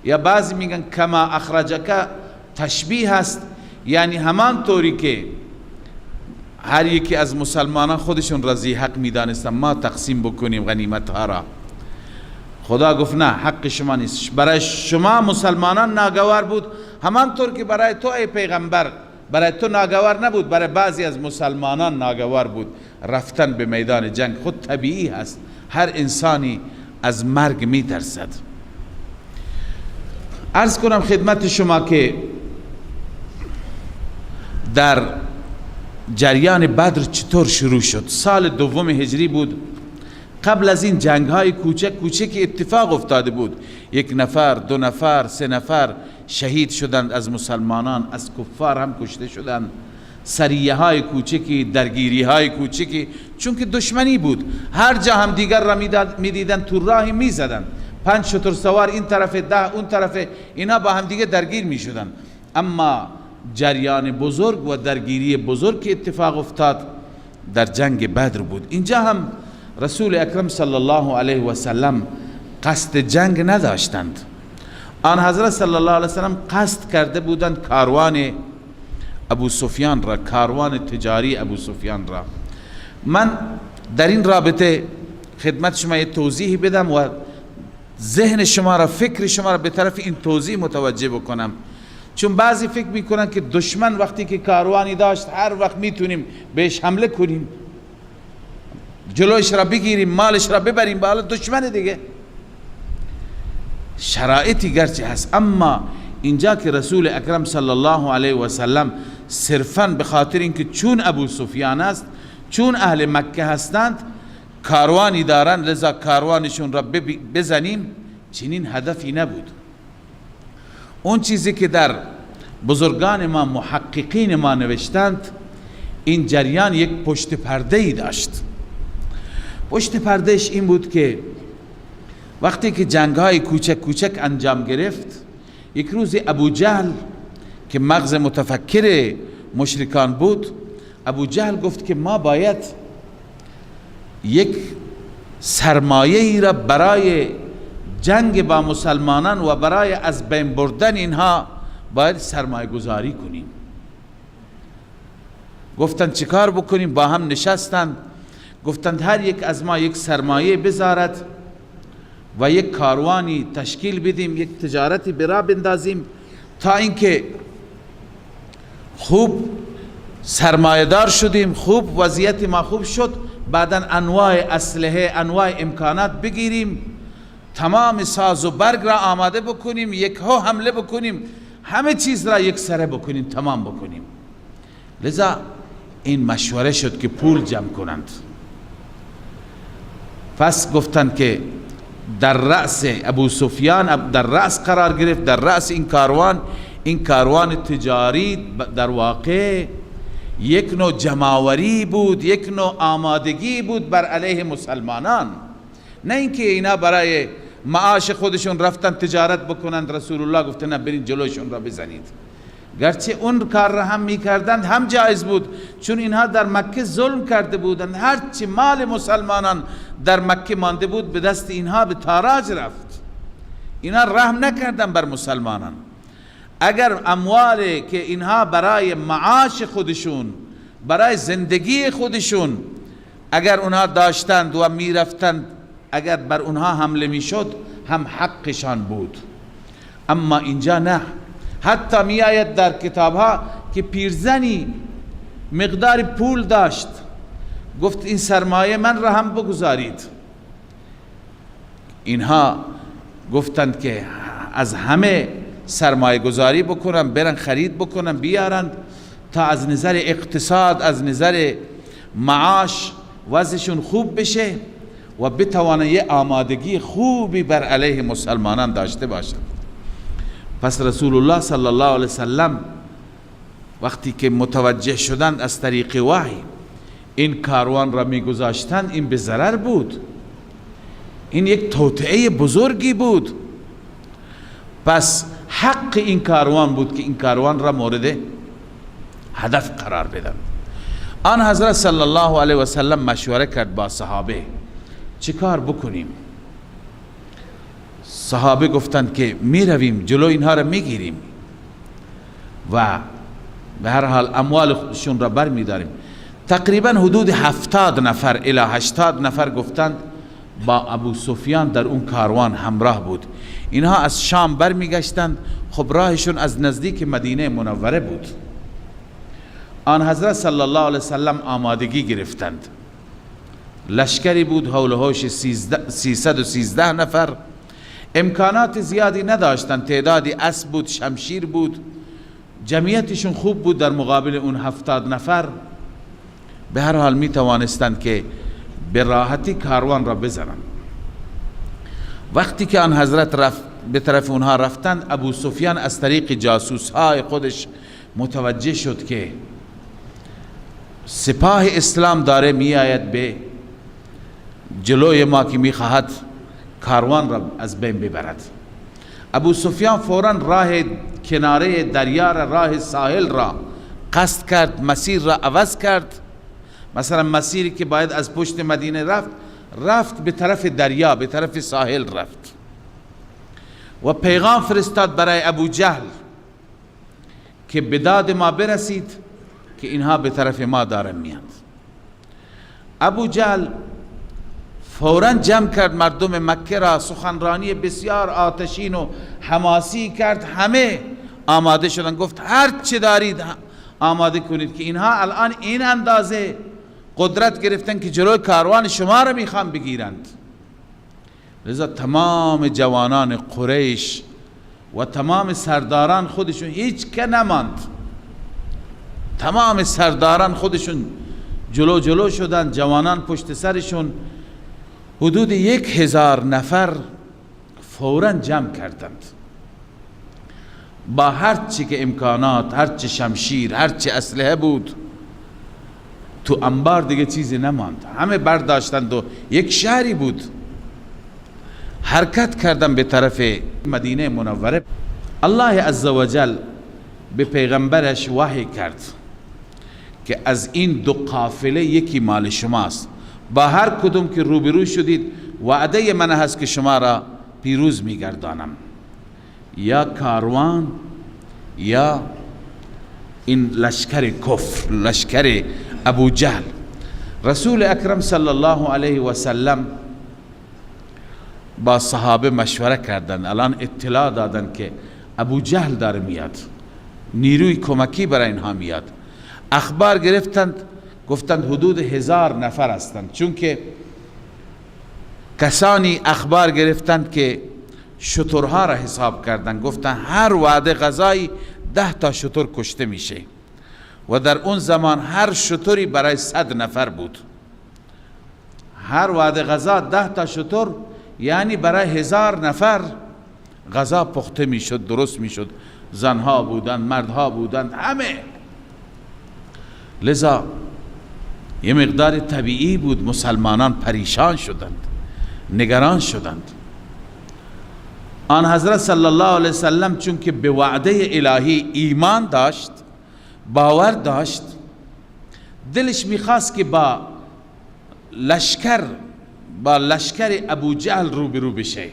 یا بعضی میگن کما اخرجک تشبیه هست، یعنی همان طوری که هر یکی از مسلمانان خودشون رضی حق میدانستن ما تقسیم بکنیم غنیمت ها را، خدا گفت نه، حق شما نیست، برای شما مسلمانان ناگوار بود، همانطور که برای تو ای پیغمبر برای تو ناگوار نبود، برای بعضی از مسلمانان ناگوار بود. رفتن به میدان جنگ خود طبیعی هست، هر انسانی از مرگ میترسد. عرض کنم خدمت شما که در جریان بدر چطور شروع شد. سال دوم هجری بود. قبل از این جنگ های کوچک کوچک اتفاق افتاده بود، یک نفر، دو نفر، سه نفر شهید شدند از مسلمانان، از کفار هم کشته شدند، سریه های کوچکی، درگیری های کوچکی، چون که دشمنی بود، هر جا هم دیگر را میدیدند تو راه میزدند، 5 شتر سوار این طرف، 10 اون طرف، اینا با هم دیگه درگیر میشدند. اما جریان بزرگ و درگیری بزرگ که اتفاق افتاد در جنگ بدر بود. اینجا هم رسول اکرم صلی الله علیه و سلم قصد جنگ نداشتند. آن حضرت صلی الله علیه و سلم قصد کرده بودند کاروان ابو سفیان را، کاروان تجاری ابو سفیان را. من در این رابطه خدمت شما یه توضیح بدم و ذهن شما را، فکر شما را به طرف این توضیح متوجه بکنم، چون بعضی فکر میکنن که دشمن وقتی که کاروانی داشت هر وقت میتونیم بهش حمله کنیم، جلوش را بگیریم، مالش را ببریم، بالا دشمن دیگه. شرایطی گرچه هست، اما اینجا که رسول اکرم صلی الله علیه و سلم صرفاً به خاطر اینکه چون ابو سفیان است، چون اهل مکه هستند، کاروانی دارند، لذا کاروانشون را بزنیم، چنین هدفی نبود. اون چیزی که در بزرگان ما، محققین ما نوشتند، این جریان یک پشت پرده ای داشت. پشت پردهش این بود که وقتی که جنگ های کوچک کوچک انجام گرفت، یک روز ابو جهل که مغز متفکر مشرکان بود، ابو جهل گفت که ما باید یک سرمایه ای را برای جنگ با مسلمانان و برای از بین بردن اینها باید سرمایه گذاری کنیم. گفتند چیکار بکنیم؟ با هم نشستند، گفتند هر یک از ما یک سرمایه بذارد و یک کاروانی تشکیل بدیم، یک تجارتی برا بندازیم تا اینکه خوب سرمایه دار شدیم، خوب وضعیت ما خوب شد، بعدا انواع اسلحه، انواع امکانات بگیریم، تمام ساز و برگ را آماده بکنیم، یک ها حمله بکنیم، همه چیز را یک سره بکنیم، تمام بکنیم. لذا این مشوره شد که پول جمع کنند. پس گفتند که در رأس ابو سفیان، در رأس قرار گرفت، در رأس این کاروان، این کاروان تجاری در واقع یک نوع جماوری بود، یک نوع آمادگی بود بر علیه مسلمانان، نه اینکه اینا برای معاش خودشون رفتن تجارت بکنند. رسول الله گفته نه، برین جلوشون را بزنید. گرچه اون کار را هم میکردند، هم جایز بود، چون اینها در مکه ظلم کرده بودند، هرچی مال مسلمانان در مکه مانده بود به دست اینها به تاراج رفت. اینها رحم نکردن بر مسلمانان. اگر اموالی که اینها برای معاش خودشون، برای زندگی خودشون اگر اونها داشتند و میرفتند، اگر بر اونها حمله میشد هم حقشان بود. اما اینجا نه، حتی می آید در کتاب ها که پیرزنی مقدار پول داشت، گفت این سرمایه من را هم بگذارید. اینها گفتند که از همه سرمایه گذاری بکنن، برن خرید بکنن بیارند تا از نظر اقتصاد، از نظر معاش وضعشون خوب بشه و بتوانند یه آمادگی خوبی بر علیه مسلمانان داشته باشند. پس رسول الله صلی الله علیه وسلم وقتی که متوجه شدند از طریق وحی این کاروان را میگذاشتند، این به ضرر بود، این یک توطئه بزرگی بود. پس حق این کاروان بود که این کاروان را مورد هدف قرار بدن. آن حضرت صلی الله علیه وسلم مشوره کرد با صحابه چه کار بکنیم. صحابه گفتند که می رویم جلو اینها را می گیریم و به هر حال اموالشون را بر می داریم. تقریبا حدود 70 نفر الی 80 نفر گفتند با ابو سفیان در اون کاروان همراه بود. اینها از شام بر می گشتند، خب راهشون از نزدیک مدینه منوره بود. آن حضرت صلی الله علیه وسلم آمادگی گرفتند. لشکری بود حول و حوش 313 نفر، امکانات زیادی نداشتند، تعدادی اسب بود، شمشیر بود، جمعیتشون خوب بود در مقابل اون 70 نفر. به هر حال می توانستند که به راحتی کاروان را بزنند. وقتی که آن حضرت رفت به طرف اونها رفتند، ابو سفیان از طریق جاسوس های خودش متوجه شد که سپاه اسلام داره می آید به جلوی ما که می خواهد کاروان را از بین ببرد. ابو سفیان فوراً راه کناره دریا را، راه ساحل را قصد کرد، مسیر را عوض کرد. مثلا مسیری که باید از پشت مدینه رفت، رفت به طرف دریا، به طرف ساحل رفت و پیغام فرستاد برای ابو جهل که به داد ما برسید که اینها به طرف ما دارن میاند. ابو جهل فوراً جمع کرد مردم مکه را، سخنرانی بسیار آتشین و حماسی کرد، همه آماده شدن. گفت هر چه دارید آماده کنید که اینها الان این اندازه قدرت گرفتن که جلوی کاروان شما را میخوان بگیرند. لذا تمام جوانان قریش و تمام سرداران خودشون، هیچ که نماند، تمام سرداران خودشون جلو جلو شدن، جوانان پشت سرشون، حدود 1000 نفر فوراً جمع کردند با هر چی که امکانات، هر چی شمشیر، هر چی اسلحه بود. تو انبار دیگه چیزی نماند، همه برداشتند و یک شهری بود. حرکت کردن به طرف مدینه منوره. الله عزوجل به پیغمبرش وحی کرد که از این دو قافله یکی مال شماست، با هر کدوم که روبرو شدید وعده من هست که شما را پیروز میگردانم، یا کاروان یا این لشکر کفر، لشکر ابو جهل. رسول اکرم صلی الله علیه و سلم با صحابه مشوره کردند، الان اطلاع دادن که ابو جهل داره میاد، نیروی کمکی برای اینها میاد. اخبار گرفتند، گفتند حدود 1000 نفر هستند، چون که کسانی اخبار گرفتند که شترها را حساب کردند، گفتند هر وعده غذایی 10 تا شتر کشته میشه و در اون زمان هر شتری برای 100 نفر بود. هر وعده غذا 10 تا شتر، یعنی برای 1000 نفر غذا پخته میشد، درست میشد، زنها بودند، مردها بودند، همه. لذا یه مقدار طبیعی بود مسلمانان پریشان شدند، نگران شدند. آن حضرت صلی الله علیه وسلم چون که به وعده الهی ایمان داشت، باور داشت، دلش میخواست که با لشکر ابو جهل روبرو بشه،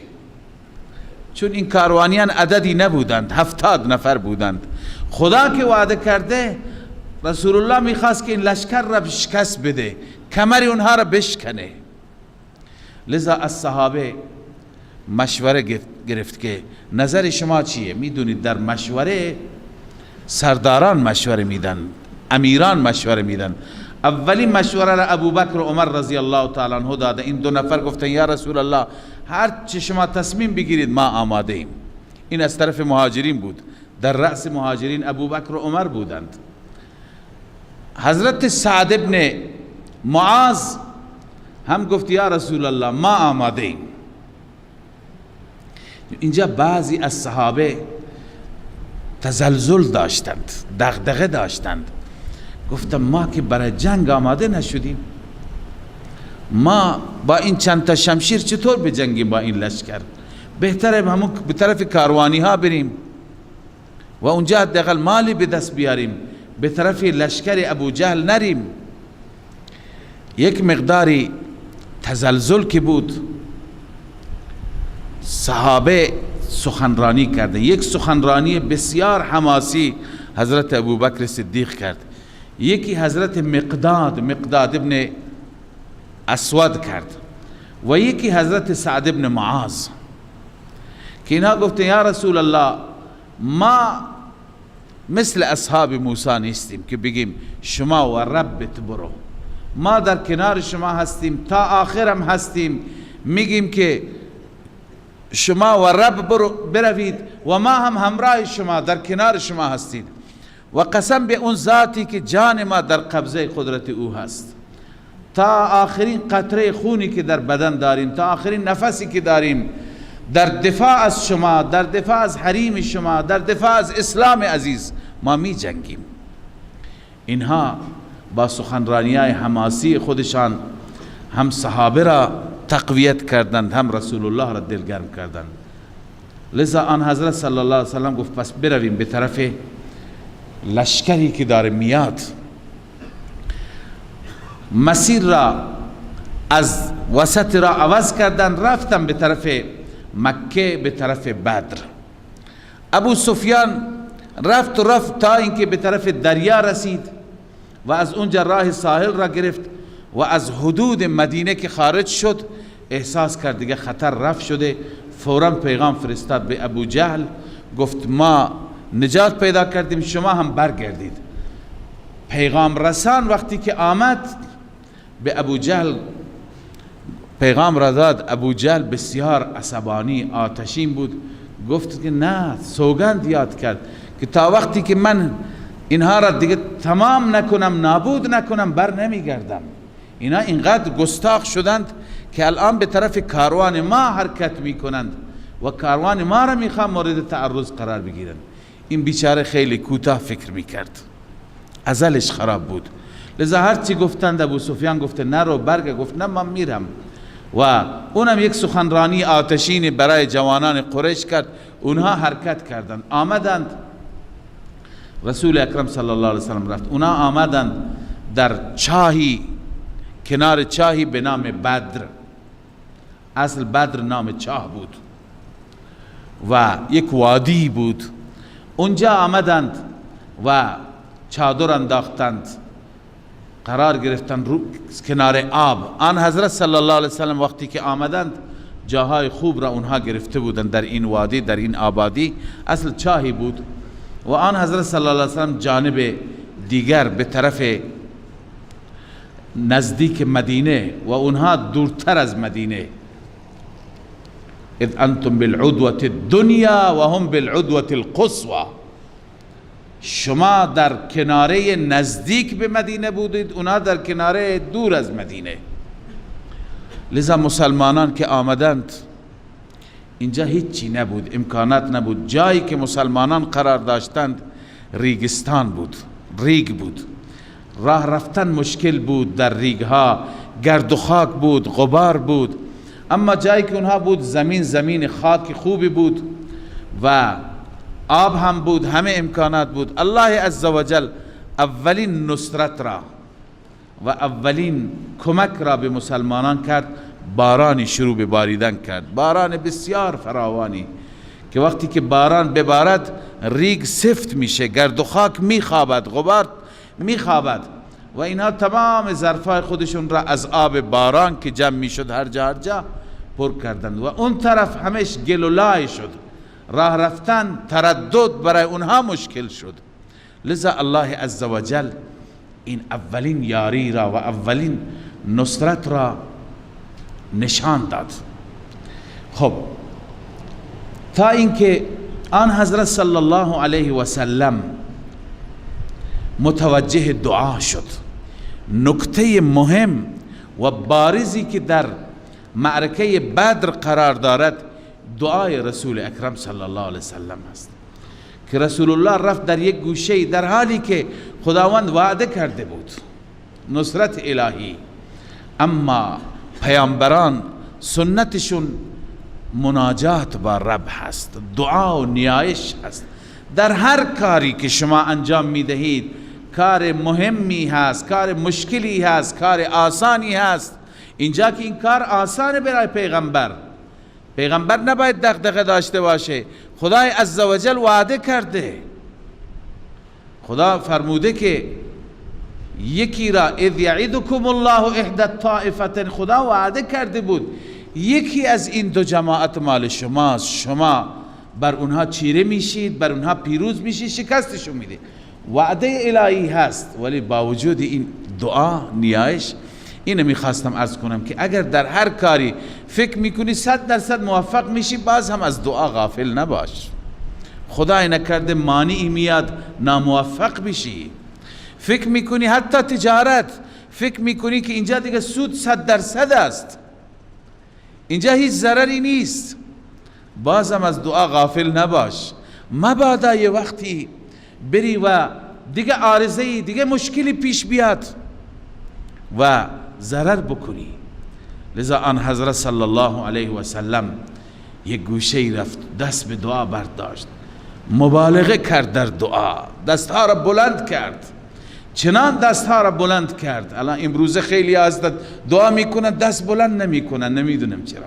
چون این کاروانیان عددی نبودند، 70 نفر بودند. خدا که وعده کرده، رسول الله میخواست که این لشکر را شکست بده، کمر اونها را بشکنه. لذا از صحابه مشوره گرفت که نظر شما چیه؟ میدونید در مشوره سرداران مشوره میدن، امیران مشوره میدن. اولین مشوره را ابوبکر و عمر رضی الله تعالی عنه داده. این دو نفر گفتن یا رسول الله، هر چه شما تصمیم بگیرید ما آماده ایم. این از طرف مهاجرین بود، در رأس مهاجرین ابوبکر و عمر بودند. حضرت سعد ابن معاذ هم گفت یا رسول الله ما آماده ایم. اینجا بعضی از صحابه تزلزل داشتند، دغدغه داشتند، گفتم ما که برای جنگ آماده نشدیم، ما با این چند تا شمشیر چطور بجنگیم با این لشکر؟ بهتره همون به طرف کاروانی ها بریم و اونجا حداقل مالی به دست بیاریم، به طرف لشکر ابو جهل نریم. یک مقداری تزلزل که بود، صحابه سخنرانی کرده. یک سخنرانی بسیار حماسی حضرت ابوبکر صدیق کرد، یکی حضرت مقداد ابن اسود کرد و یکی حضرت سعد ابن معاذ، که اینها گفتن یا رسول الله ما مثل اصحاب موسی نیستیم که بگیم شما و ربت برو، ما در کنار شما هستیم تا آخرم هستیم، میگیم که شما و رب بروید و ما هم همراه شما در کنار شما هستید، و قسم به اون ذاتی که جان ما در قبضه قدرت او هست، تا آخرین قطره خونی که در بدن داریم، تا آخرین نفسی که داریم، در دفاع از شما، در دفاع از حریم شما، در دفاع از اسلام عزیز ما می جنگیم. اینها با سخنرانی های حماسی خودشان هم صحابه را تقویت کردند، هم رسول الله را دلگرم کردند. لذا آن حضرت صلی الله علیه وسلم گفت پس برویم به طرف لشکری که داره میاد. مسیر را از وسط را عوض کردن، رفتن به طرف مکه، به طرف بدر. ابو سفیان رفت تا اینکه به طرف دریا رسید و از اونجا راه ساحل را گرفت و از حدود مدینه که خارج شد احساس کرد دیگه خطر رفع شده، فورا پیغام فرستاد به ابو جهل، گفت ما نجات پیدا کردیم، شما هم برگردید. پیغام رسان وقتی که آمد به ابو جهل پیغام را داد، ابو جهل بسیار عصبانی آتشین بود، گفت که نه، سوگند یاد کرد که تا وقتی که من اینها را دیگه تمام نکنم، نابود نکنم، بر نمیگردم. اینا اینقدر گستاخ شدند که الان به طرف کاروان ما حرکت میکنند و کاروان ما را میخوان مورد تعرض قرار بگیرند. این بیچاره خیلی کوتاه فکر میکرد، ازلش خراب بود. لذا هرچی گفتند ابو سفیان گفته نرو، برگ، گفت نه من میرم. و اونم یک سخنرانی آتشین برای جوانان قریش کرد، اونها حرکت کردند، آمدند. رسول اکرم صلی الله علیه وسلم رفت، اونها آمدند در چاهی، کنار چاهی به نام بدر. اصل بدر نام چاه بود و یک وادی بود. اونجا آمدند و چادر انداختند، قرار گرفتند رو کنار آب. آن حضرت صلی الله علیه وسلم وقتی که آمدند جاهای خوب را اونها گرفته بودند در این وادی، در این آبادی، اصل چاهی بود. و آن حضرت صلی الله علیه وسلم جانب دیگر به طرف نزدیک مدینه و اونها دورتر از مدینه. اذ انتم بالعدوة الدنیا و هم بالعدوة القصوى، شما در کناره نزدیک به مدینه بودید، اونها در کناره دور از مدینه. لذا مسلمانان که آمدند اینجا هیچی نبود، امکانات نبود. جایی که مسلمانان قرار داشتند ریگستان بود، ریگ بود، راه رفتن مشکل بود در ریگها، گرد و خاک بود، غبار بود. اما جایی که اونها بود زمین، زمین خاک خوبی بود و آب هم بود، همه امکانات بود. الله عزوجل اولین نصرت را و اولین کمک را به مسلمانان کرد، بارانی شروع به باریدن کرد، باران بسیار فراوانی که وقتی که باران ببارد ریگ سفت میشه، گرد و خاک میخوابد، غبار میخوابد و اینها تمام ظرفای خودشون را از آب باران که جمع میشد هر جا هر جا پر کردند و اون طرف همش گل و لای شد، راه رفتن تردد برای اونها مشکل شد. لذا الله عزوجل این اولین یاری را و اولین نصرت را نشان داد. خب تا اینکه آن حضرت صلی الله علیه و سلم متوجه دعا شد. نکته مهم و بارزی که در معرکه بدر قرار دارد دعای رسول اکرم صلی الله علیه وسلم است که رسول الله رفت در یک گوشه، در حالی که خداوند وعده کرده بود نصرت الهی، اما پیامبران سنتشون مناجات با رب هست، دعا و نیایش هست. در هر کاری که شما انجام میدهید، کار مهمی هست، کار مشکلی هست، کار آسانی هست. اینجا که این کار آسانه برای پیغمبر، پیغمبر نباید دغدغه داشته باشه. خدای عزوجل وعده کرده، خدا فرموده که یکی را اذ یعدکم الله احدی الطائفتین، خدا وعده کرده بود یکی از این دو جماعت مال شماست، شما بر اونها چیره میشید، بر اونها پیروز میشید، شکستشون میده. وعده الهی هست. ولی با وجود این دعا نیایش، اینو میخواستم عرض کنم که اگر در هر کاری فکر میکنی 100% موفق میشی، باز هم از دعا غافل نباش. خدای نکرده مانعی میاد ناموفق بشی. فکر میکنی حتی تجارت، فکر میکنی که اینجا دیگه سود 100% است، اینجا هیچ ضرری نیست، بازم از دعا غافل نباش. مبادا یه وقتی بری و دیگه عارضه‌ای، دیگه مشکلی پیش بیاد و ضرر بکنی. لذا آن حضرت صلی الله علیه و سلم یک گوشه رفت، دست به دعا برداشت، مبالغه کرد در دعا، دستها را بلند کرد، چنان دستها را بلند کرد. الان امروز خیلی از دعا میکنن دست بلند نمیکنن، نمیدونم چرا.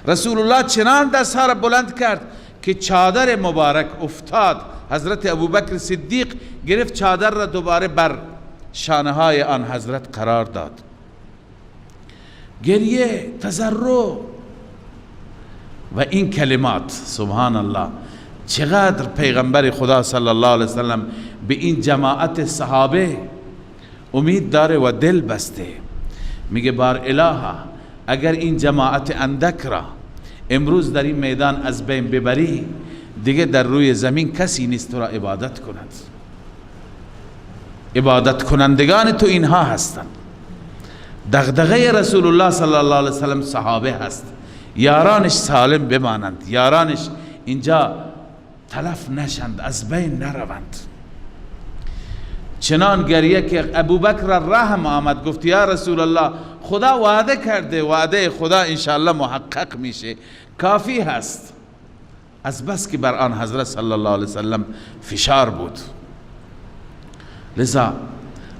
رسول الله چنان دستها را بلند کرد که چادر مبارک افتاد. حضرت ابوبکر صدیق گرفت چادر را دوباره بر شانه های آن حضرت قرار داد. گریه، تضرع و این کلمات. سبحان الله، چقدر پیغمبر خدا صلی الله علیه وسلم به این جماعت صحابه امید داره و دل بسته. میگه بار الها، اگر این جماعت اندک را امروز در این میدان از بین ببری، دیگه در روی زمین کسی نیست تو را عبادت کند. عبادت کنندگان تو اینها هستند. دغدغه رسول الله صلی الله علیه وسلم صحابه هست، یارانش سالم بمانند، یارانش اینجا تلف نشند، از بین نروند. چنان گریه که ابوبکر رحم آمد، گفت یا رسول الله، خدا وعده کرده، وعده خدا انشاءالله محقق میشه، کافی هست. از بس که بر آن حضرت صلی الله علیه وسلم فشار بود. لذا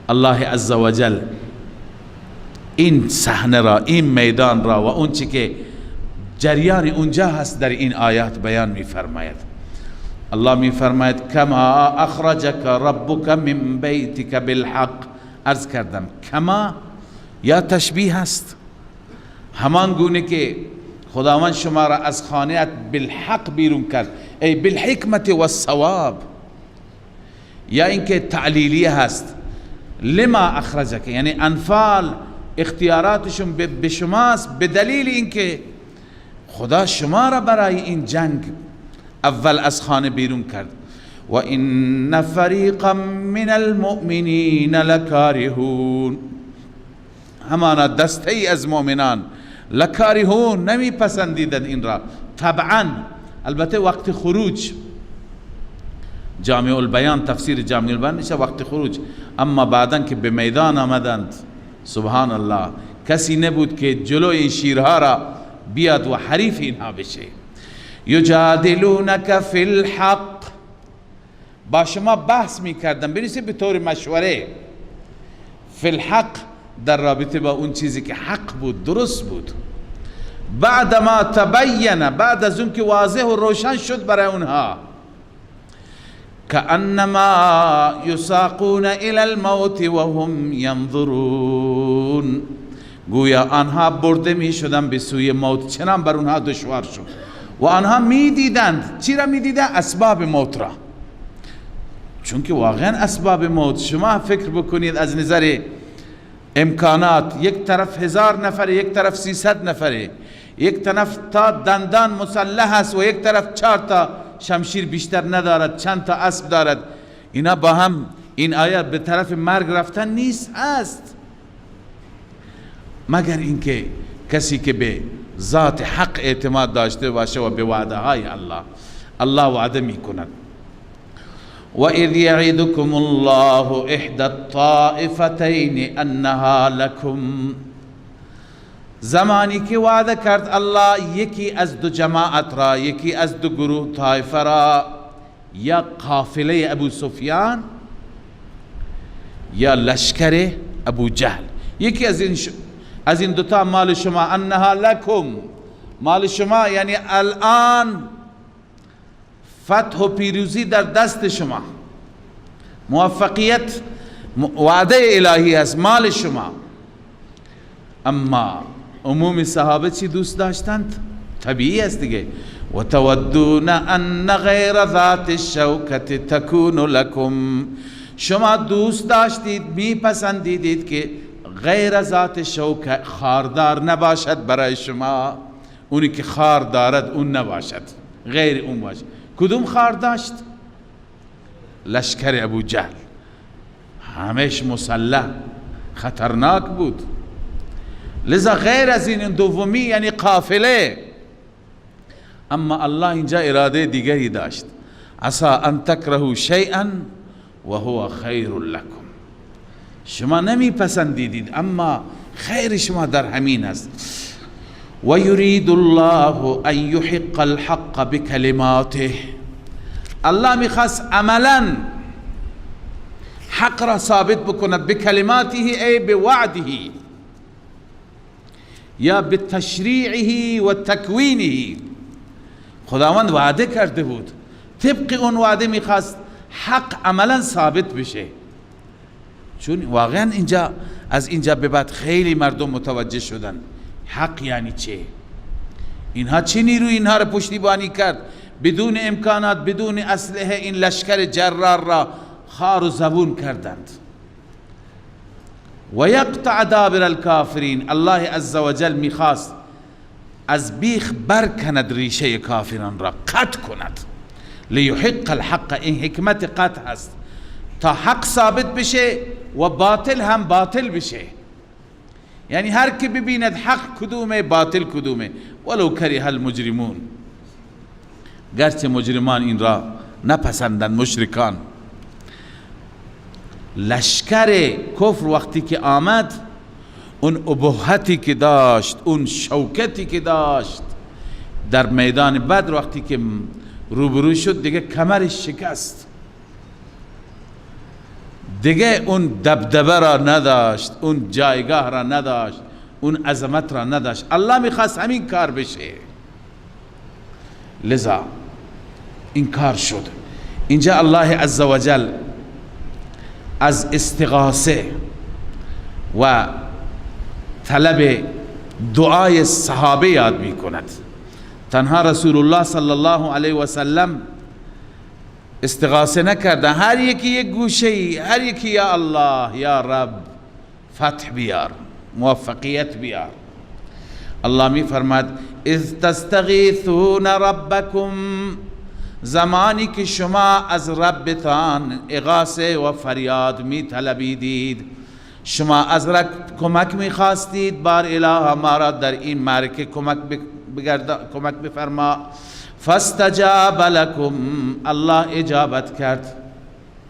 الله عزوجل این صحنه را، این میدان را و اون چی که جریان اونجا هست در این آیات بیان میفرماید. الله میفرماید کما اخرجک ربک من بیتک بالحق. عرض کردم کما یا تشبیه هست، همان گونه که خداوند شما را از خانه‌ات بالحق بیرون کرد، ای بالحکمت والصواب، یا اینکه تعلیلیه هست، لما اخرجک، یعنی انفال اختیاراتشون به شماست به دلیل اینکه خدا شما را برای این جنگ اول از خانه بیرون کرد. و ان فریقا من المؤمنین لکارهون، همانا دسته ای از مؤمنان لکارهون، نمی پسندیدند این را طبعا. البته وقت خروج، جامع البیان، تفسیر جامع البیان میشه وقت خروج، اما بعدا که به میدان آمدند، سبحان الله، کسی نبود که جلوی این شیرها را بیاد و حریف اینها بشه. یجادلونک فی الحق، با شما بحث میکردن، بنویسید به طور مشوره، فی الحق در رابطه با اون چیزی که حق بود، درست بود. بعد ما تبین، بعد از اون که واضح و روشن شد برای اونها، کأنما یساقون الی الموت وهم ینظرون، گویا آنها برده می شدن به سوی موت، چنان بر اونها دشوار شد و آنها می دیدند. چی را می دیدند؟ اسباب موت را. چون که واقعا اسباب موت، شما فکر بکنید از نظر امکانات، یک طرف 1000 نفره، یک طرف 300 نفره، یک طرف تا دندان مسلح است و یک طرف 4 تا شمشیر بیشتر ندارد، چند تا اسب دارد، اینا با هم این آیه به طرف مرگ رفتن نیست است، مگر اینکه کسی که به ذات حق اعتماد داشته باشه و به وعده های الله. الله وعده می کند. وَإِذْ يَعِدُكُمُ اللَّهُ إِحْدَى الطَّائِفَتَيْنِ أَنَّهَا لَكُمْ، زمانی که وعده کرد الله یکی از دو جماعت را، یکی از دو گروه طایفه را، یا قافله ابو سفیان یا لشکر ابو جهل، یکی از این دوتا مال شما، انها لکم، مال شما، یعنی الان فتح و پیروزی در دست شما، موفقیت وعده الهی است، مال شما. اما عموم صحابه چی دوست داشتند؟ طبیعی است دیگه. و تودون ان غیر ذات الشوکت تکون لکم، شما دوست داشتید، میپسندیدید که غیر ذات شوکت خاردار نباشد برای شما، اونی که خار دارد اون نباشد، غیر اون باشد. کدوم خار داشت؟ لشکر ابو جهل، همش مسلح، خطرناک بود. لذا غیر از این دومی یعنی قافله. اما الله اینجا اراده دیگری داشت، عسى ان تکرهوا شیئا وهو خیر لکم، شما نمی پسندیدید اما خیر شما در همین است. و یرید الله ان یحق الحق بکلماته، الله میخواست عملا حق را ثابت بکند، بکلماته ای بوعده یا بتشریعه و تکوینه. خداوند وعده کرده بود، طبق اون وعده میخواست حق عملا ثابت بشه. چون واقعا اینجا از اینجا به بعد خیلی مردم متوجه شدن حق یعنی چه؟ اینها چه نیروی اینها را پشتیبانی کرد؟ بدون امکانات، بدون اسلحه این لشکر جرار را خار و زبون کردند. و یقطع دابر الکافرین، الله عزوجل میخواست از بیخ برکند ریشه کافران را، قطع کند. لیحق الحق، این حکمت قطع است تا حق ثابت بشه و باطل هم باطل بشه. یعنی هر کی ببیند حق کدومه باطل کدومه، ولو کره المجرمون، گرچه مجرمان این را نپسندند، مشرکان. لشکر کفر وقتی که آمد، اون ابهتی که داشت، اون شوکتی که داشت در میدان بدر وقتی که روبرو شد، دیگه کمرش شکست، دیگه اون دبدبه را نداشت، اون جایگاه را نداشت، اون عظمت را نداشت. الله میخواست همین کار بشه، لذا این کار شد. اینجا الله عزوجل از استغاثه و طلب دعای صحابه یاد میکند. تنها رسول الله صلی الله علیه و سلم استغاثه نکرده، هر یکی یک گوشه، هر یکی یا الله یا رب فتح بیار، موفقیت بیار. الله می فرماد اذ تستغیثون ربکم، زمانی که شما از ربتان اغاثه و فریاد می طلبیدید، شما از رب کمک می خواستید، بار اله ما را در این معرکه کمک بفرما. فاستجاب لکم، الله اجابت کرد.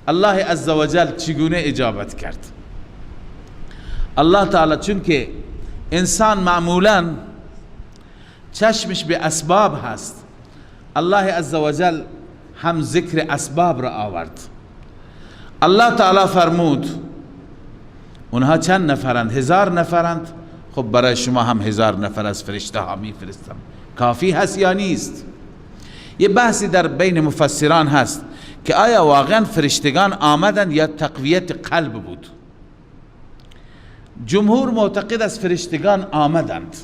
الله عزوجل چگونه اجابت کرد؟ الله تعالی، چون که انسان معمولا چشمش به اسباب هست، الله عزوجل هم ذکر اسباب را آورد. الله تعالی فرمود اونها چند نفرند؟ 1000 نفرند. خب برای شما هم 1000 نفر از فرشته ها میفرستم، کافی هست یا نیست؟ یه بحثی در بین مفسران هست که آیا واقعا فرشتگان آمدند یا تقویت قلب بود؟ جمهور معتقد از فرشتگان آمدند،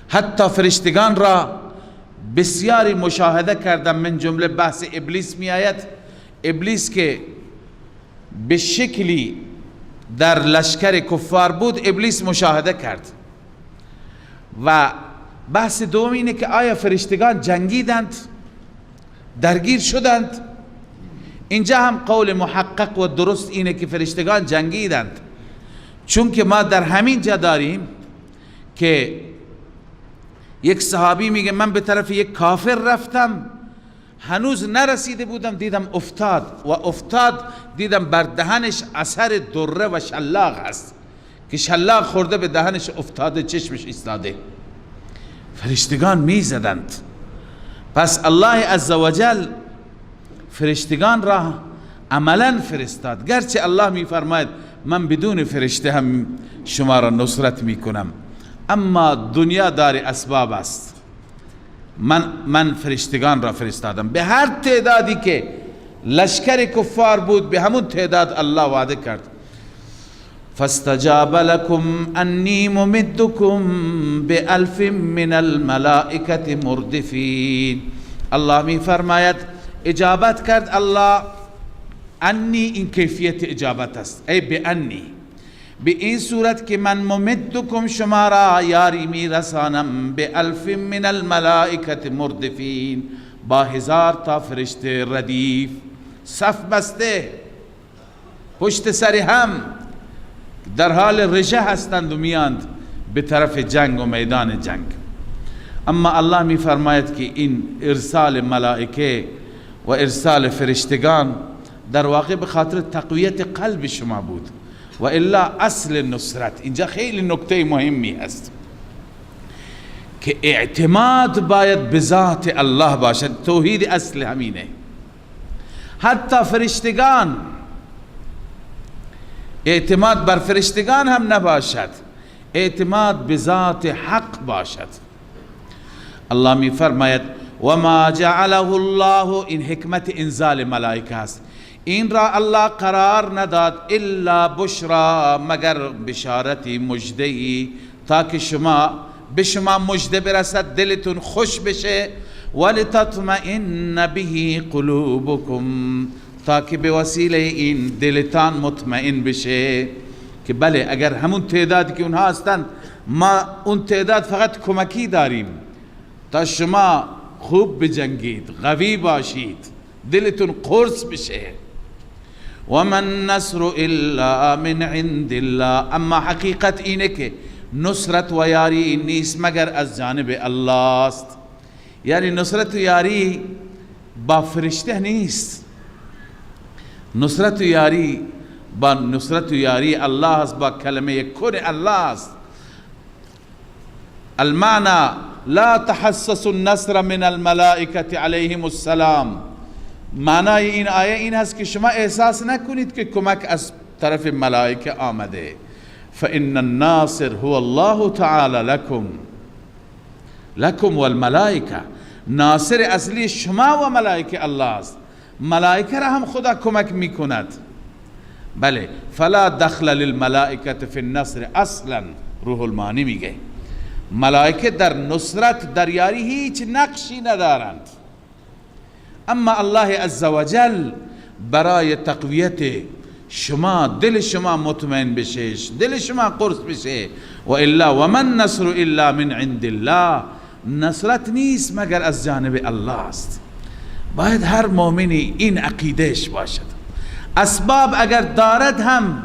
حتی فرشتگان را بسیاری مشاهده کردم. من جمله بحث ابلیس می آید، ابلیس که به شکلی در لشکر کفار بود، ابلیس مشاهده کرد. و بحث دوم اینه که آیا فرشتگان جنگیدند، درگیر شدند؟ اینجا هم قول محقق و درست اینه که فرشتگان جنگیدند، چون که ما در همین جا داریم که یک صحابی میگه من به طرف یک کافر رفتم، هنوز نرسیده بودم دیدم افتاد و افتاد، دیدم بر دهنش اثر دره و شلاق هست که شلاق خورده به دهنش افتاده، چشمش ایستاده. فرشتگان میزدند. پس الله عزوجل فرشتگان را عملا فرستاد، گرچه الله میفرماید من بدون فرشته هم شما را نصرت میکنم، اما دنیا دار اسباب است. من فرشتگان را فرستادم، به هر تعدادی که لشکر کفار بود به همون تعداد الله وعده کرد. فاستجاب لكم انی ممدکم بألف من الملائکة مردفین. الله می فرماید اجابت کرد الله. انی این کیفیت اجابت است، ای به انی، به این صورت که من ممدکم شما را یاری می رسانم، به الف من الملائکة مردفین، با 1000 تا فرشته ردیف صف بسته پشت سر هم در حال رژه هستند و میاند به طرف جنگ و میدان جنگ. اما الله می فرماید که این ارسال ملائکه و ارسال فرشتگان در واقع به خاطر تقویت قلب شما بود و الا اصل نصرت. اینجا خیلی نکته مهمی هست که اعتماد باید به ذات الله باشد. توحید اصل همینه. حتی فرشتگان، اعتماد بر فرشتگان هم نباشد، اعتماد به ذات حق باشد. الله می فرماید و ما جعله الله، این حکمت انزال ملائکه است، این را الله قرار نداد الا بشرا، مگر بشارتی مژده‌ای تا که شما به شما مژده برسد، دلتون خوش بشه. ولتطمئن به قلوبکم، تا که به وسیله این دلتان مطمئن بشه که بله اگر همون تعدادی که اونها هستند، ما اون تعداد فقط کمکی داریم تا شما خوب بجنگید، قوی باشید، دلتون قرص بشه. و من نصر الا من عند الله، اما حقیقت اینه که نصرت و یاری نیست مگر از جانب الله است. یعنی نصرت و یاری با فرشته نیست، نصرت و یاری با نصرت و یاری الله است، با کلمه کن الله است. المعنى لا تحسس النصر من الملائکة علیهم السلام، معنای این آیه این هست که شما احساس نکنید که کمک از طرف ملائکه آمده. فإن الناصر هو الله تعالی لکم، لکم والملائکه، ناصر اصلی شما و ملائکه الله است. ملائکه را هم خدا کمک میکند. بله، فلا دخل للملائکه فی النصر اصلا، روح المعانی میگه ملائکه در نصرت در یاری هیچ نقشی ندارند، اما الله عزوجل برای تقویت شما، دل شما مطمئن بشه، دل شما قرص بشه. و الا و من نصر الا من عند الله، نصرت نیست مگر از جانب الله است. باید هر مؤمنی این عقیدهش باشد. اسباب اگر دارد هم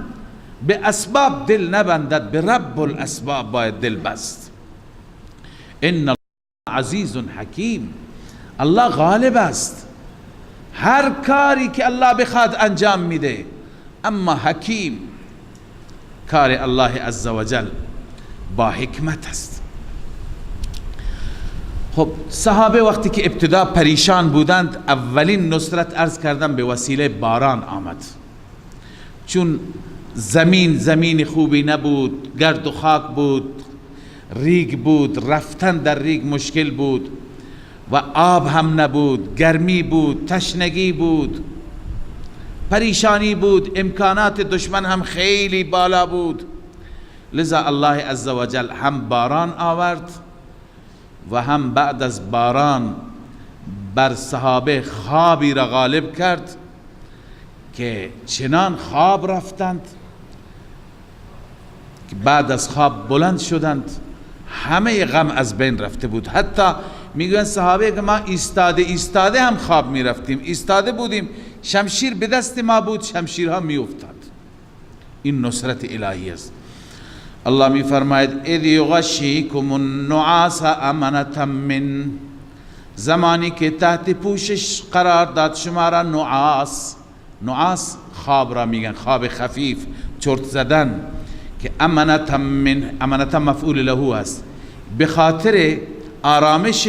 به اسباب دل نبندد، به رب الاسباب باید دل بست. ان الله عزیز حکیم، الله غالب است، هر کاری که الله بخواد انجام میده، اما حکیم، کار الله عزوجل با حکمت است. خب صحابه وقتی که ابتدا پریشان بودند، اولین نصرت عرض کردن به وسیله باران آمد، چون زمین زمین خوبی نبود، گرد و خاک بود، ریگ بود، رفتن در ریگ مشکل بود و آب هم نبود، گرمی بود، تشنگی بود، پریشانی بود، امکانات دشمن هم خیلی بالا بود. لذا الله عزوجل هم باران آورد و هم بعد از باران بر صحابه خوابی را غالب کرد که چنان خواب رفتند که بعد از خواب بلند شدند همه غم از بین رفته بود. حتی میگوین صحابه که ما ایستاده ایستاده هم خواب میرفتیم، ایستاده بودیم، شمشیر به دست ما بود، شمشیرها میافتاد. این نصرت الهی است. الله می فرماید اذ یغشیکم النعاس امنة من، زمانی که تحت پوشش قرار داد شما را نعاس، نعاس خواب را میگن، خواب خفیف، چرت زدن، که امنة من، امنة مفعول له است، به خاطر آرامش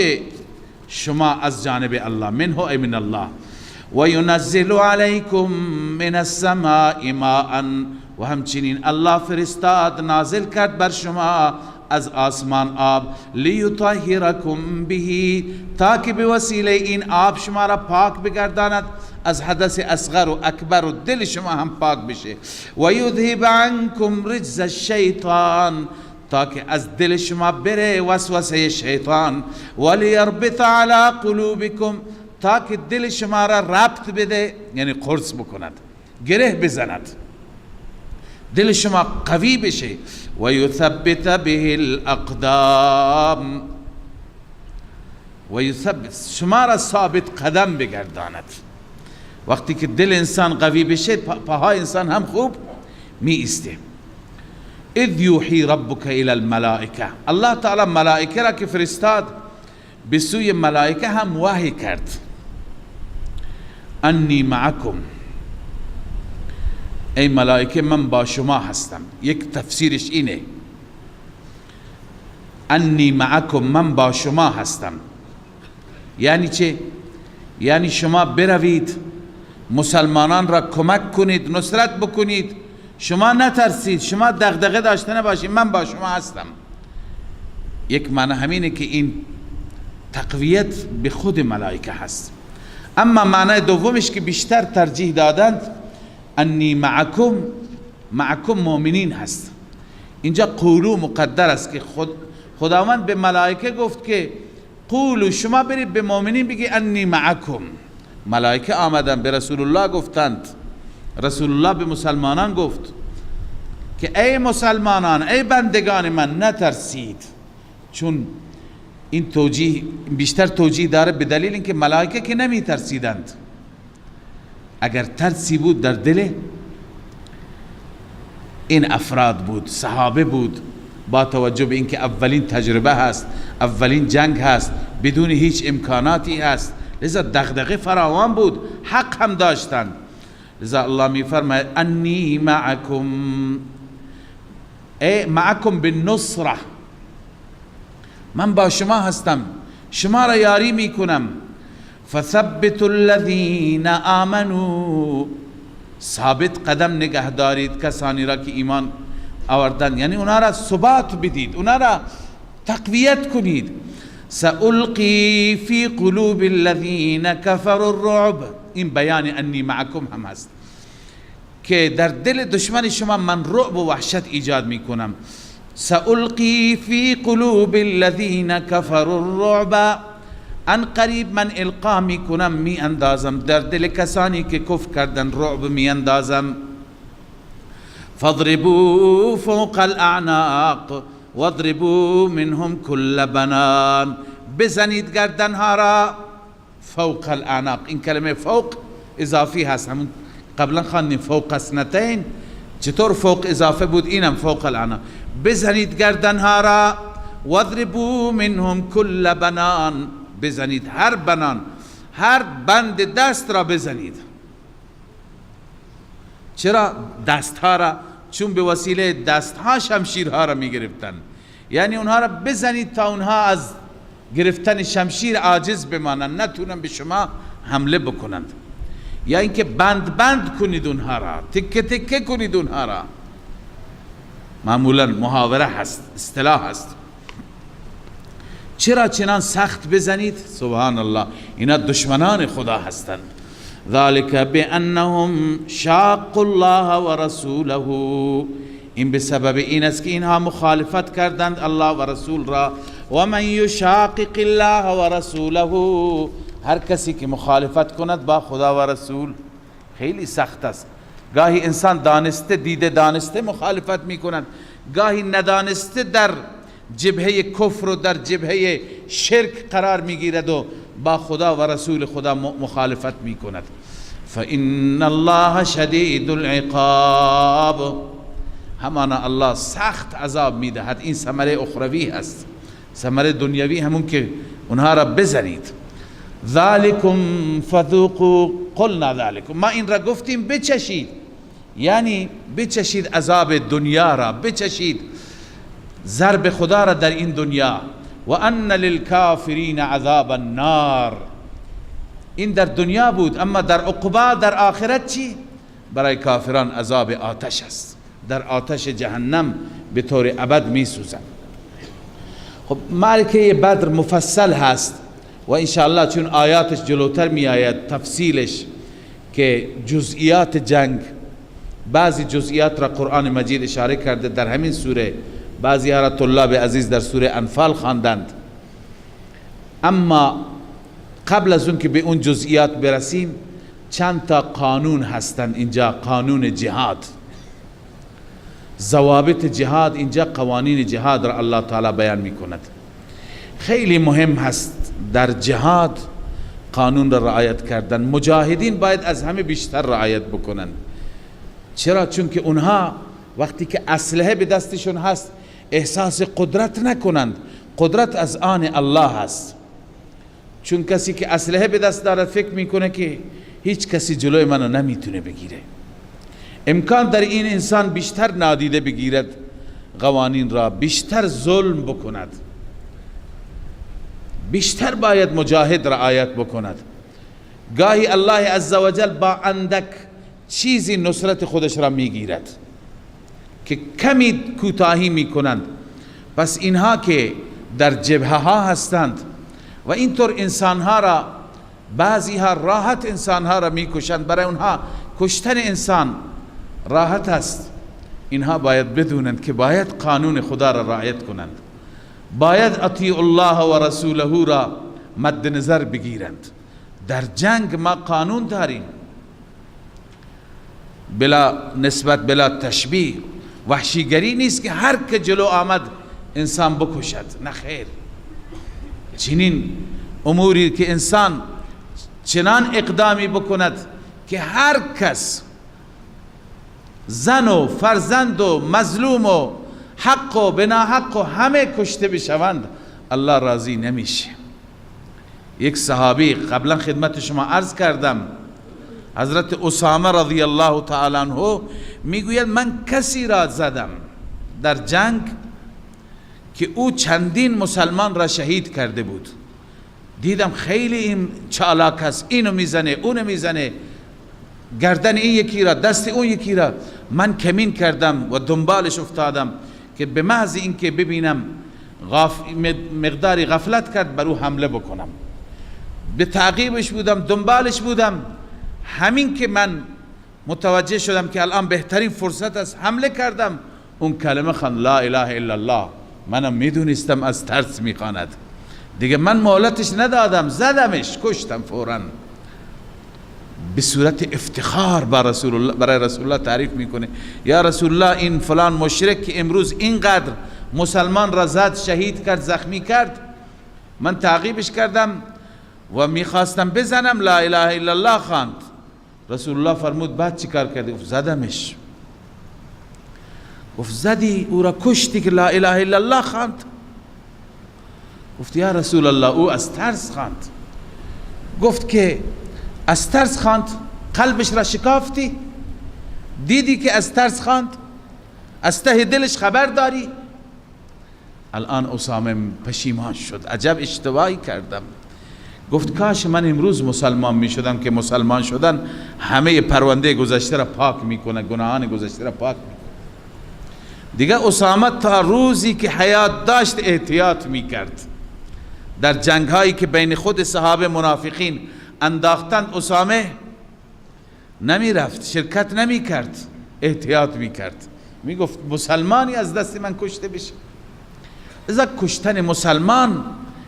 شما از جانب الله، منه ای من الله. و ینزل علیکم من السماء ماء، و همچنین الله فرستاد، نازل کرد بر شما از آسمان آب، لیطهرکم به، تا که به وسیله این آب شما را پاک بگرداند از حدث اصغر و اکبر و دل شما هم پاک بشه. و یذهب عنکم رجز الشیطان، تا که از دل شما بره وسوسه شیطان. و لیربط علی قلوبکم، تا که دل شما را ربط بده، یعنی قرص بکند، گره بزند، دل شما قوی بشه. و یثبت به الاقدام، و یثبت، شما را ثابت قدم بگرداند. وقتی که دل انسان قوی بشه، پاهای انسان هم خوب می ایسته. اذ یوحی ربک الی الملائکه، الله تعالی ملائکه را که فرستاد به سوی ملائکه هم وحی کرد، انی معکم، ای ملائکه من با شما هستم. یک تفسیرش اینه، انی معکم، من با شما هستم، یعنی چه؟ یعنی شما بروید مسلمانان را کمک کنید، نصرت بکنید، شما نترسید، شما دغدغه داشته نباشید، من با شما هستم. یک معنی همینه که این تقویت به خود ملائکه هست. اما معنی دومش که بیشتر ترجیح دادند، انی معکم، معکم مؤمنین هست، اینجا قولو مقدر است که خداوند به ملائکه گفت که قولو، شما برید به مؤمنین بگی انی معکم. ملائکه آمدن به رسول الله گفتند، رسول الله به مسلمانان گفت که ای مسلمانان، ای بندگان من، نترسید. چون این توجیه بیشتر توجیه داره به دلیل اینکه ملائکه که نمی ترسیدند، اگر ترسی بود در دل این افراد بود، صحابه بود، با توجه به اینکه اولین تجربه هست، اولین جنگ هست، بدون هیچ امکاناتی هست، لذا دغدغه فراوان بود، حق هم داشتند. لذا الله می فرماید انی معکم، ای معکم بالنصره، من با شما هستم، شما را یاری میکنم. فثبتوا الذین آمنوا، ثابت قدم نگه دارید کسانی را که ایمان آوردن، یعنی اونا را ثبات بدید، اونا را تقویت کنید. سألقی فی قلوب الذین کفروا الرعب، این بیان انی معکم هم هست که در دل دشمن شما من رعب و وحشت ایجاد میکنم. سألقی فی قلوب الذین کفروا الرعب، ان قریب من القا میکنم، می اندازم در دل کسانی که کفر کردن رعب می اندازم. فاضربوا فوق الاعناق واضربوا منهم كل بنان، بزنید گردنها را فوق الاعناق. این کلمه فوق اضافی هست، همون قبلا خواندیم فوق سنتین، چطور فوق اضافه بود، اینم فوق الاعناق. بزنید گردنها را، واضربوا منهم كل بنان، بزنید هر بنان، هر بند دست را بزنید. چرا دست ها را؟ چون به وسیله دست ها شمشیرها را می گرفتن، یعنی اونها را بزنید تا اونها از گرفتن شمشیر عاجز بمانند، نتونن به شما حمله بکنند. یا اینکه بند بند کنید اونها را، تکه تکه کنید اونها را. معمولا محاوره هست، اصطلاح هست. چرا چنان سخت بزنید؟ سبحان الله، اینا دشمنان خدا هستند. ذلك بأنهم شاقوا الله ورسوله، این به سبب این است که اینها مخالفت کردند الله و رسول را. و من یشاقق الله ورسوله، هر کسی که مخالفت کند با خدا و رسول، خیلی سخت است. گاهی انسان دانسته، دیده دانسته مخالفت میکند، گاهی ندانسته در جبهه کفر و در جبهه شرک قرار میگیرد و با خدا و رسول خدا مخالفت میکند. فإن الله شدید العقاب، همانا الله سخت عذاب میدهد. این ثمره اخروی هست، ثمره دنیوی همون که اونها را بزنید. ذالکم فذوقوا قلنا ذالکم، ما این را گفتیم بچشید، یعنی بچشید عذاب دنیا را، بچشید ضرب خدا را در این دنیا. و ان للکافرین عذاب النار، این در دنیا بود، اما در عقبا، در آخرت چی؟ برای کافران عذاب آتش است، در آتش جهنم به طور ابد می سوزند. خب معرکه بدر مفصل هست و انشاءالله چون آیاتش جلوتر می آید تفصیلش که جزئیات جنگ، بعضی جزئیات را قرآن مجید اشاره کرده در همین سوره، بعضی ها را طلاب عزیز در سوره انفال خواندند. اما قبل از اون که به اون جزئیات برسیم، چند تا قانون هستند اینجا. قانون جهاد، ضوابط جهاد، اینجا قوانین جهاد را الله تعالی بیان می کند. خیلی مهم هست در جهاد قانون را رعایت کردن. مجاهدین باید از همه بیشتر رعایت بکنند. چرا؟ چون که اونها وقتی که اسلحه به دستشون هست احساس قدرت نکنند. قدرت از آن الله هست. چون کسی که اسلحه به دست دارد فکر میکنه که هیچ کسی جلوی منو نمیتونه بگیره. امکان در این انسان بیشتر نادیده بگیرد قوانین را، بیشتر ظلم بکند، بیشتر باید مجاهد رعایت بکند. گاهی الله عزوجل با اندک چیزی نصرت خودش را میگیرد که کمی کوتاهی میکنند. پس اینها که در جبهه ها هستند و اینطور انسانها را، بعضی ها راحت انسانها را میکشند، برای اونها کشتن انسان راحت است. اینها باید بدونند که باید قانون خدا را رعایت کنند، باید اطیع الله و رسوله را مد نظر بگیرند. در جنگ ما قانون داریم، بلا نسبت بلا تشبیه، وحشیگری نیست که هر که جلو آمد انسان بکشد، نه خیر. چنین اموری که انسان چنان اقدامی بکند که هر کس زن و فرزند و مظلوم و حق و بنا حق و همه کشته بشوند، الله راضی نمیشه. یک صحابی، قبلا خدمت شما عرض کردم، حضرت اسامه رضی الله تعالی عنه میگوید من کسی را زدم در جنگ که او چندین مسلمان را شهید کرده بود، دیدم خیلی این چالاک است، اینو میزنه اونو میزنه، گردن این یکی را، دست اون یکی را، من کمین کردم و دنبالش افتادم که به محض اینکه ببینم مقداری غفلت کرد بر او حمله بکنم. به تعقیبش بودم، دنبالش بودم، همین که من متوجه شدم که الان بهترین فرصت است، حمله کردم، اون کلمه خواند لا اله الا الله. منم میدونستم از ترس میخواند دیگه، من مهلتش ندادم، زدمش، کشتم فوراً. به صورت افتخار برای رسول الله تعریف میکنه، یا رسول الله این فلان مشرک که امروز اینقدر مسلمان را زد، شهید کرد، زخمی کرد، من تعقیبش کردم و میخواستم بزنم، لا اله الا الله خواند. رسول الله فرمود بعد چیکار کردی؟ گفت زدمش. گفت زدی او را کشتی که لا اله الا الله خواند؟ گفت یا رسول الله او از ترس خواند. گفت که از ترس خواند، قلبش را شکافتی، دیدی که از ترس خواند، از ته دلش خبر داری؟ الان اسامه پشیمان شد، عجب اشتباهی کردم. گفت کاش من امروز مسلمان می شدم که مسلمان شدن همه پرونده گذشته را پاک میکنه، گناهان گذشته را پاک میکنه. دیگه اسامه تا روزی که حیات داشت احتیاط میکرد. در جنگ هایی که بین خود صحابه منافقین انداختند اسامه نمی رفت، شرکت نمی کرد، احتیاط می کرد، می گفت مسلمانی از دست من کشته بشه. ازا کشتن مسلمان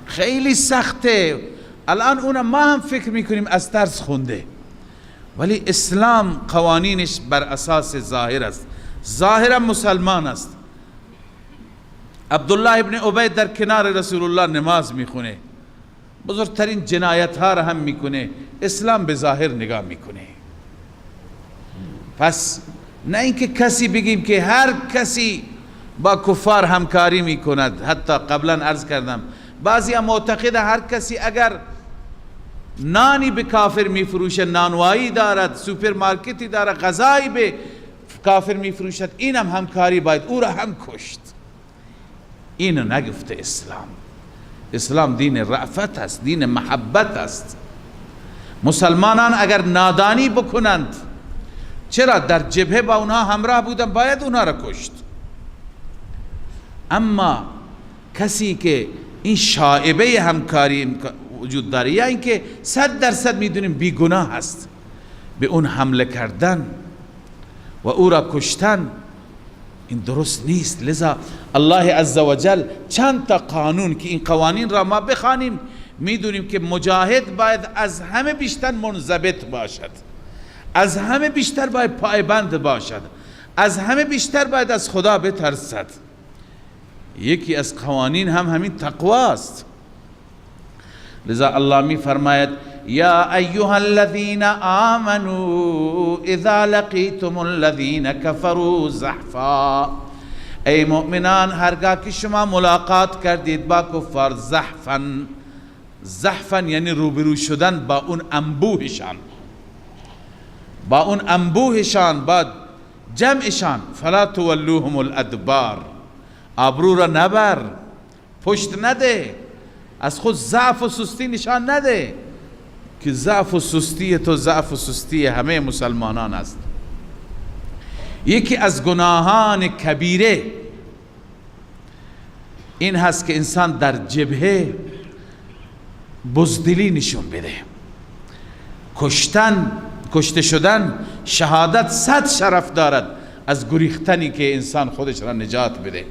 خیلی سخته. الان اونم ما هم فکر میکنیم از ترس خونده، ولی اسلام قوانینش بر اساس ظاهر است، ظاهرا مسلمان است. عبدالله ابن ابی در کنار رسول الله نماز میخونه، بزرگترین جنایت ها را هم میکنه، اسلام به ظاهر نگاه میکنه. پس نه اینکه کسی بگیم که هر کسی با کفار همکاری میکند. حتی قبلا عرض کردم بعضی هم معتقد هر کسی اگر نانی به کافر میفروشه، نانوایی دارد، سوپرمارکتی دارد، غذایی به کافر میفروشد، اینم همکاری باید او را هم کشت. اینو نگفته اسلام. اسلام دین رأفت است، دین محبت است. مسلمانان اگر نادانی بکنند، چرا در جبهه با اونها همراه بودن، باید اونها را کشت. اما کسی که این شائبه همکاری وجود داره یا اینکه 100% میدونیم بیگناه است، به اون حمله کردن و او را کشتن این درست نیست. لذا الله عزوجل چند تا قانون که این قوانین را ما بخوانیم میدونیم که مجاهد باید از همه بیشتر منضبط باشد، از همه بیشتر باید پایبند باشد، از همه بیشتر باید از خدا بترسد. یکی از قوانین هم همین تقواست. لذا الله می فرماید یا ایها الذین آمنوا اذا لقیتم الذین کفروا زحفا. ای مؤمنان، هرگاه که شما ملاقات کردید با کفار، زحفا، زحفا یعنی روبرو شدن با اون انبوهشان، با اون انبوهشان، با جمعشان، فلا تولوهم الادبار، آبرو را نبر، پشت نده، از خود ضعف و سستی نشان نده که ضعف و سستی تو ضعف و سستی همه مسلمانان است. یکی از گناهان کبیره این هست که انسان در جبهه بزدلی نشون بده. کشتن، کشته شدن، شهادت 100 شرف دارد از گریختنی که انسان خودش را نجات بده.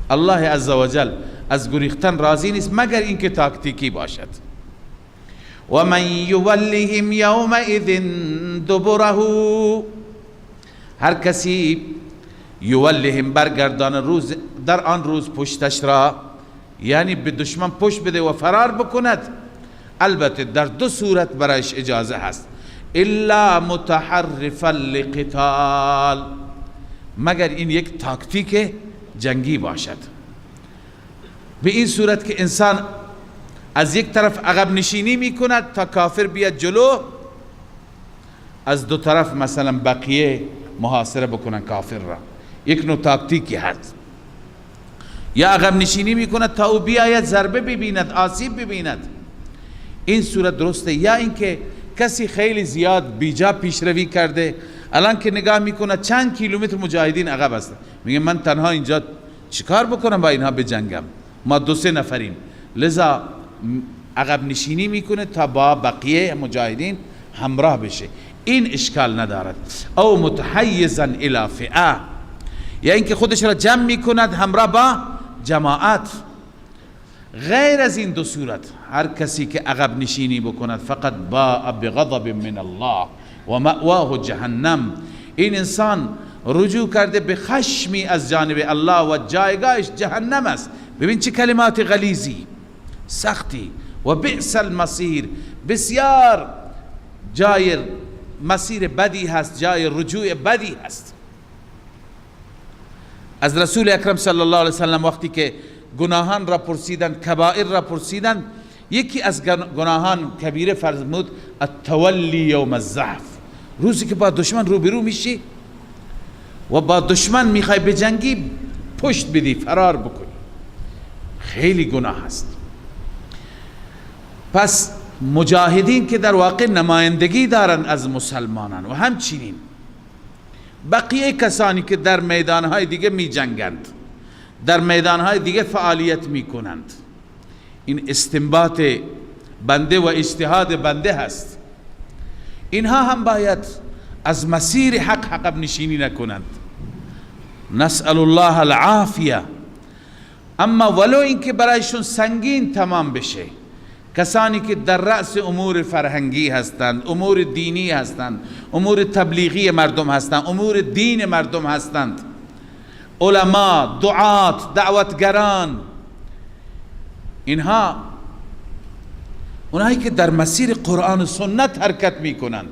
الله عزوجل از گریختن راضی نیست مگر اینکه تاکتیکی باشد. و من یولهم یومئذ دبره، هر کسی یولهم برگردان روز در آن روز پشتش را، یعنی به دشمن پشت بده و فرار بکند. البته در دو صورت برایش اجازه هست، الا متحرفا لقتال، مگر این یک تاکتیک جنگی باشد، به این صورت که انسان از یک طرف عقب نشینی میکند تا کافر بیاد جلو، از دو طرف مثلا بقیه محاصره بکنن کافر را، یک نوع تاکتیکی هست. یا عقب نشینی میکند تا او بیاید ضربه ببیند، آسیب ببیند، این صورت درسته. یا اینکه کسی خیلی زیاد بیجا پیشروی کرده، الان که نگاه میکنه چند کیلومتر مجاهدین عقب هستن، میگه من تنها اینجا چیکار بکنم با اینها بجنگم، ما دو سه نفریم، لذا عقب نشینی میکنه تا با بقیه مجاهدین همراه بشه، این اشکال ندارد. او متحیزا الی فئه، یا اینکه خودش را جمع میکند همراه با جماعت. غیر از این دو صورت هر کسی که عقب نشینی بکند فقط باء بغضب من الله و مأواه جهنم، این انسان رجوع کرده به خشمی از جانب الله و جایگاهش جهنم است. ببین چه کلمات غلیظی سختی، و بئس المصیر، بسیار جای مسیر بدی هست، جای رجوع بدی هست. از رسول اکرم صلی الله علیه وسلم وقتی که گناهان را پرسیدند، کبائر را پرسیدند، یکی از گناهان کبیره فرمود التولی یوم الزحف، روزی که با دشمن روبرو میشی و با دشمن میخوای بجنگی، پشت بدی، فرار بکنی، خیلی گناه است. پس مجاهدین که در واقع نمایندگی دارند از مسلمانان و همچنین بقیه کسانی که در میدانهای دیگه می جنگند، در میدانهای دیگه فعالیت می کنند، این استنباط بنده و اجتهاد بنده هست، اینها هم باید از مسیر حق عقب نشینی نکنند. نسأل الله العافیه. اما ولو اینکه برایشون سنگین تمام بشه، کسانی که در رأس امور فرهنگی هستند، امور دینی هستند، امور تبلیغی مردم هستند، امور دین مردم هستند، علما، دعات، دعوتگران، اینها اونایی که در مسیر قرآن و سنت حرکت میکنند،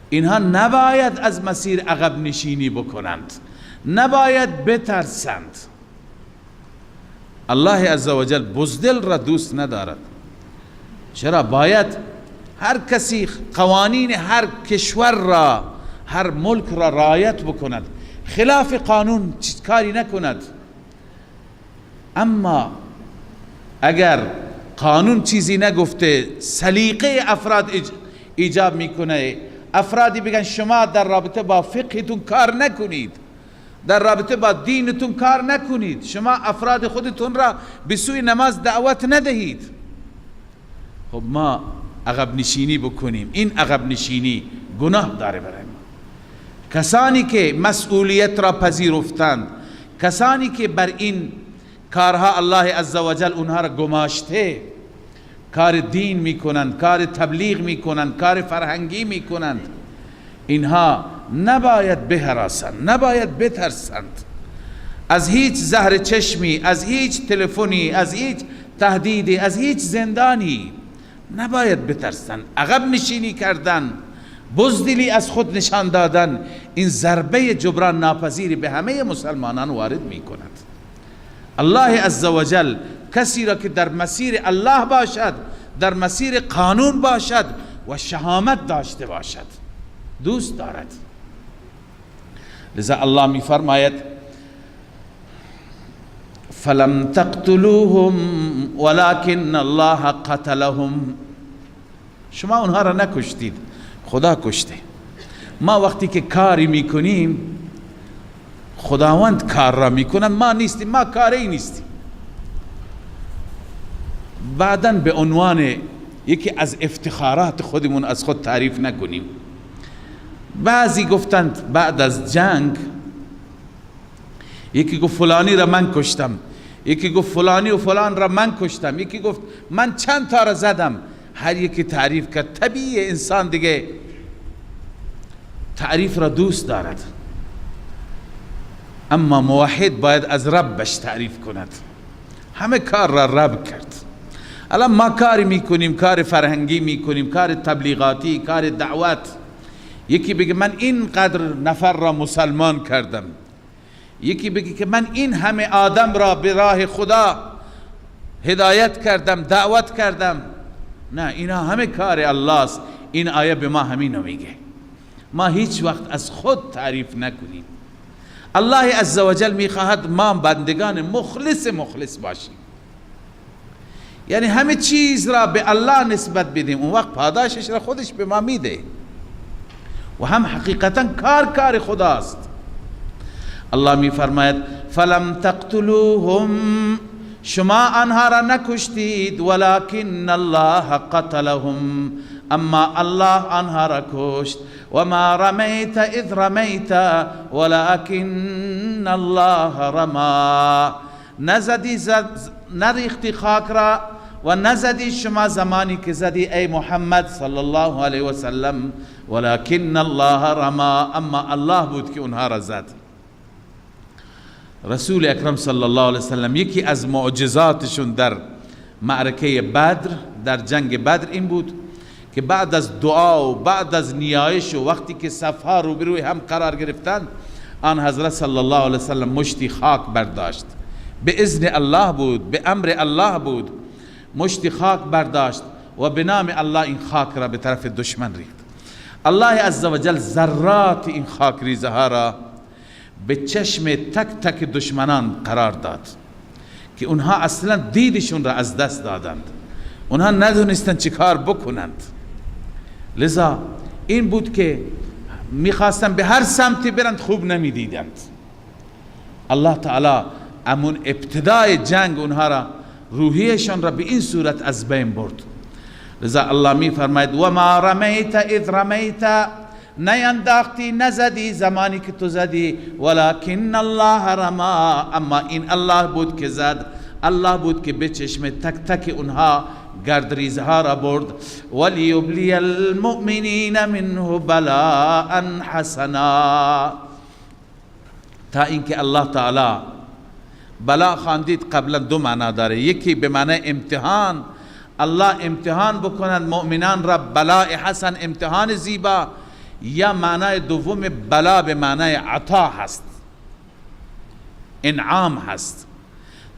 اینها نباید از مسیر عقب نشینی بکنند، نباید بترسند. الله عزوجل بزدل را دوست ندارد. چرا؟ باید هر کسی قوانین هر کشور را، هر ملک را رعایت بکند، خلاف قانون کاری نکند. اما اگر قانون چیزی نگفته، سلیقه افراد ایجاب میکنه، افرادی بگن شما در رابطه با فقهتون کار نکنید، در رابطه با دینتون کار نکنید، شما افراد خودتون را به سوی نماز دعوت ندهید، خب ما عقب نشینی بکنیم، این عقب نشینی گناه داره برای ما. کسانی که مسئولیت را پذیرفتند، کسانی که بر این کارها الله عزوجل اونها را گماشته، کار دین میکنند، کار تبلیغ میکنند، کار فرهنگی میکنند، اینها نباید بهراسند، نباید بترسند از هیچ زهر چشمی، از هیچ تلفنی، از هیچ تهدیدی، از هیچ زندانی نباید بترسند. عقب نشینی کردن، بزدلی از خود نشان دادن، این ضربه جبران ناپذیری به همه مسلمانان وارد میکند. الله عزوجل کسی را که در مسیر الله باشد، در مسیر قانون باشد و شهامت داشته باشد دوست دارد. لذا الله می فرماید فلم تقتلوهم ولكن الله قتلهم، شما اونها را نکشتید، خدا کشته. ما وقتی که کاری میکنیم خداوند کار را میکنند، ما نیستیم، ما کاری نیستیم. بعداً به عنوان یکی از افتخارات خودمون از خود تعریف نکنیم. بعضی گفتند بعد از جنگ یکی گفت فلانی را من کشتم، یکی گفت فلانی و فلان را من کشتم، یکی گفت من چند تا را زدم. هر یکی تعریف کرد. طبیعی انسان دیگه تعریف را دوست دارد، اما موحد باید از ربش تعریف کند. همه کار را رب کرد. الان ما کاری میکنیم، کار فرهنگی میکنیم، کار تبلیغاتی، کار دعوت. یکی بگه من اینقدر نفر را مسلمان کردم، یکی بگه که من این همه آدم را به راه خدا هدایت کردم، دعوت کردم. نه، اینا همه کار الله است. این آیه به ما همینو میگه، ما هیچ وقت از خود تعریف نکنیم. الله عزوجل میخواهد ما بندگان مخلص مخلص باشیم، یعنی همه چیز را به الله نسبت بدیم، اون وقت پاداشش را خودش به ما میده و هم حقیقتا کار کار خداست. الله میفرماید فلم تقتلوهم، شما آنها را نکشتید، ولكن الله قتلهم، اما الله آنها را کشت. و ما رمیت اذ رمیت ولكن الله رما، نزدی نریختی خاک را و نزدی شما زمانی که زدی ای محمد صلی الله علیه و سلم، ولكن الله رما، اما الله بود که اونها را زد. رسول اکرم صلی الله علیه و سلم یکی از معجزاتشون در معرکه بدر، در جنگ بدر، این بود که بعد از دعا و بعد از نیایش و وقتی که صفها روبروی هم قرار گرفتن، آن حضرت صلی الله علیه و سلم مشتی خاک برداشت. به اذن الله بود، به امر الله بود، مشتی خاک برداشت و به نام الله این خاک را به طرف دشمن ریخت. الله عزوجل ذرات این خاک ریزه ها را به چشم تک تک دشمنان قرار داد که اونها اصلا دیدشون را از دست دادند، اونها ندونستند چه کار بکنند. لذا این بود که میخواستند به هر سمتی برند، خوب نمیدیدند. الله تعالی امون ابتدای جنگ اونها را، روحیشان را به این صورت از بین برد. لذا الله می فرماید و ما رمیت اذ رمیت، نینداختی نزدی زمانی که تو زدی، ولکن الله رما، اما این الله بود که زد، الله بود که به چشم تک تک اونها گردریزها را برد. ولیبلی المؤمنین منه بلاء حسنا، تا اینکه الله تعالی بلا خواندید قبلا دو معنا داره، یکی به معنی امتحان، الله امتحان بکنند مؤمنان را بلاء حسن، امتحان زیبا، یا معنای دوم بلا به معنای عطا هست، انعام هست،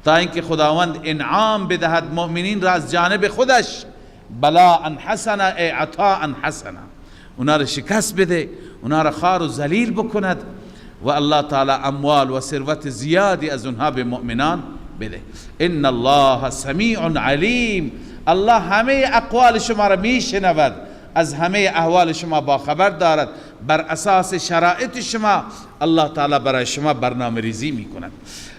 تا اینکه خداوند انعام بدهد مؤمنین را از جانب خودش، بلاء حسنا ای عطاء حسنا، اونا را شکست بده، اونا را خوار و ذلیل بکند و الله تعالی اموال و ثروت زیادی از اونها به مؤمنان بده. ان الله سمیع علیم، الله همه اقوال شما را میشنود، از همه احوال شما باخبر دارد، بر اساس شرایط شما الله تعالی برای شما برنامه ریزی میکند.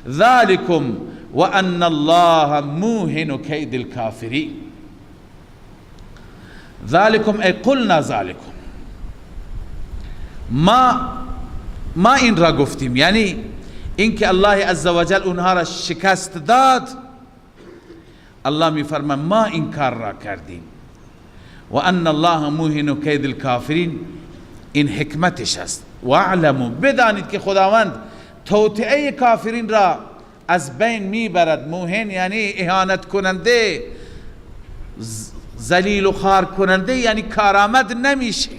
ذالکم و ان الله موهن کید الکافرین. ذالکم ای قلنا ذالکم، ما این را گفتیم، یعنی اینکه الله عزوجل اونها را شکست داد، الله میفرماید ما این کار را کردیم. و ان الله موهن کید الکافرین، این حکمتش است. و اعلموا، بدانید که خداوند توطئه کافرین را از بین میبرد. موهن یعنی اهانت کننده، ذلیل و خوار کننده، یعنی کارآمد نمیشه،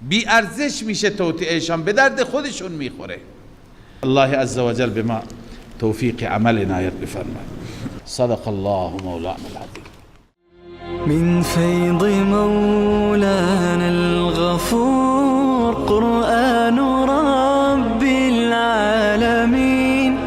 بی ارزش میشه توطئهشان، به درد خودشون میخوره. الله عزوجل به ما توفیق عمل عنایت بفرماید. صدق الله مولانا العظیم. من فیض مولانا الغفور قرآن رب العالمین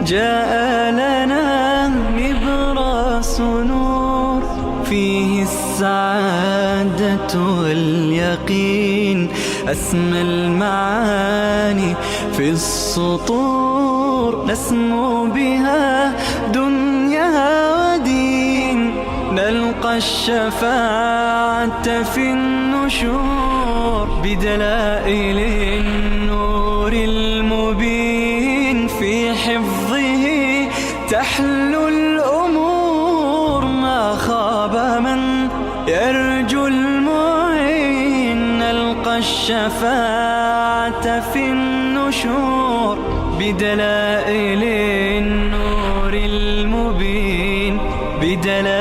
جاء لنا نبراس نور فيه السعادة واليقين أسمى المعاني في السطور نسمو بها دنيا ودين نلقى الشفاعة في النشور بدلائل النور المبين في حفظ تحلو الأمور، ما خاب من يرجو المعين، نلقى الشفاعة في النشور بدلائل النور المبين، بدلائل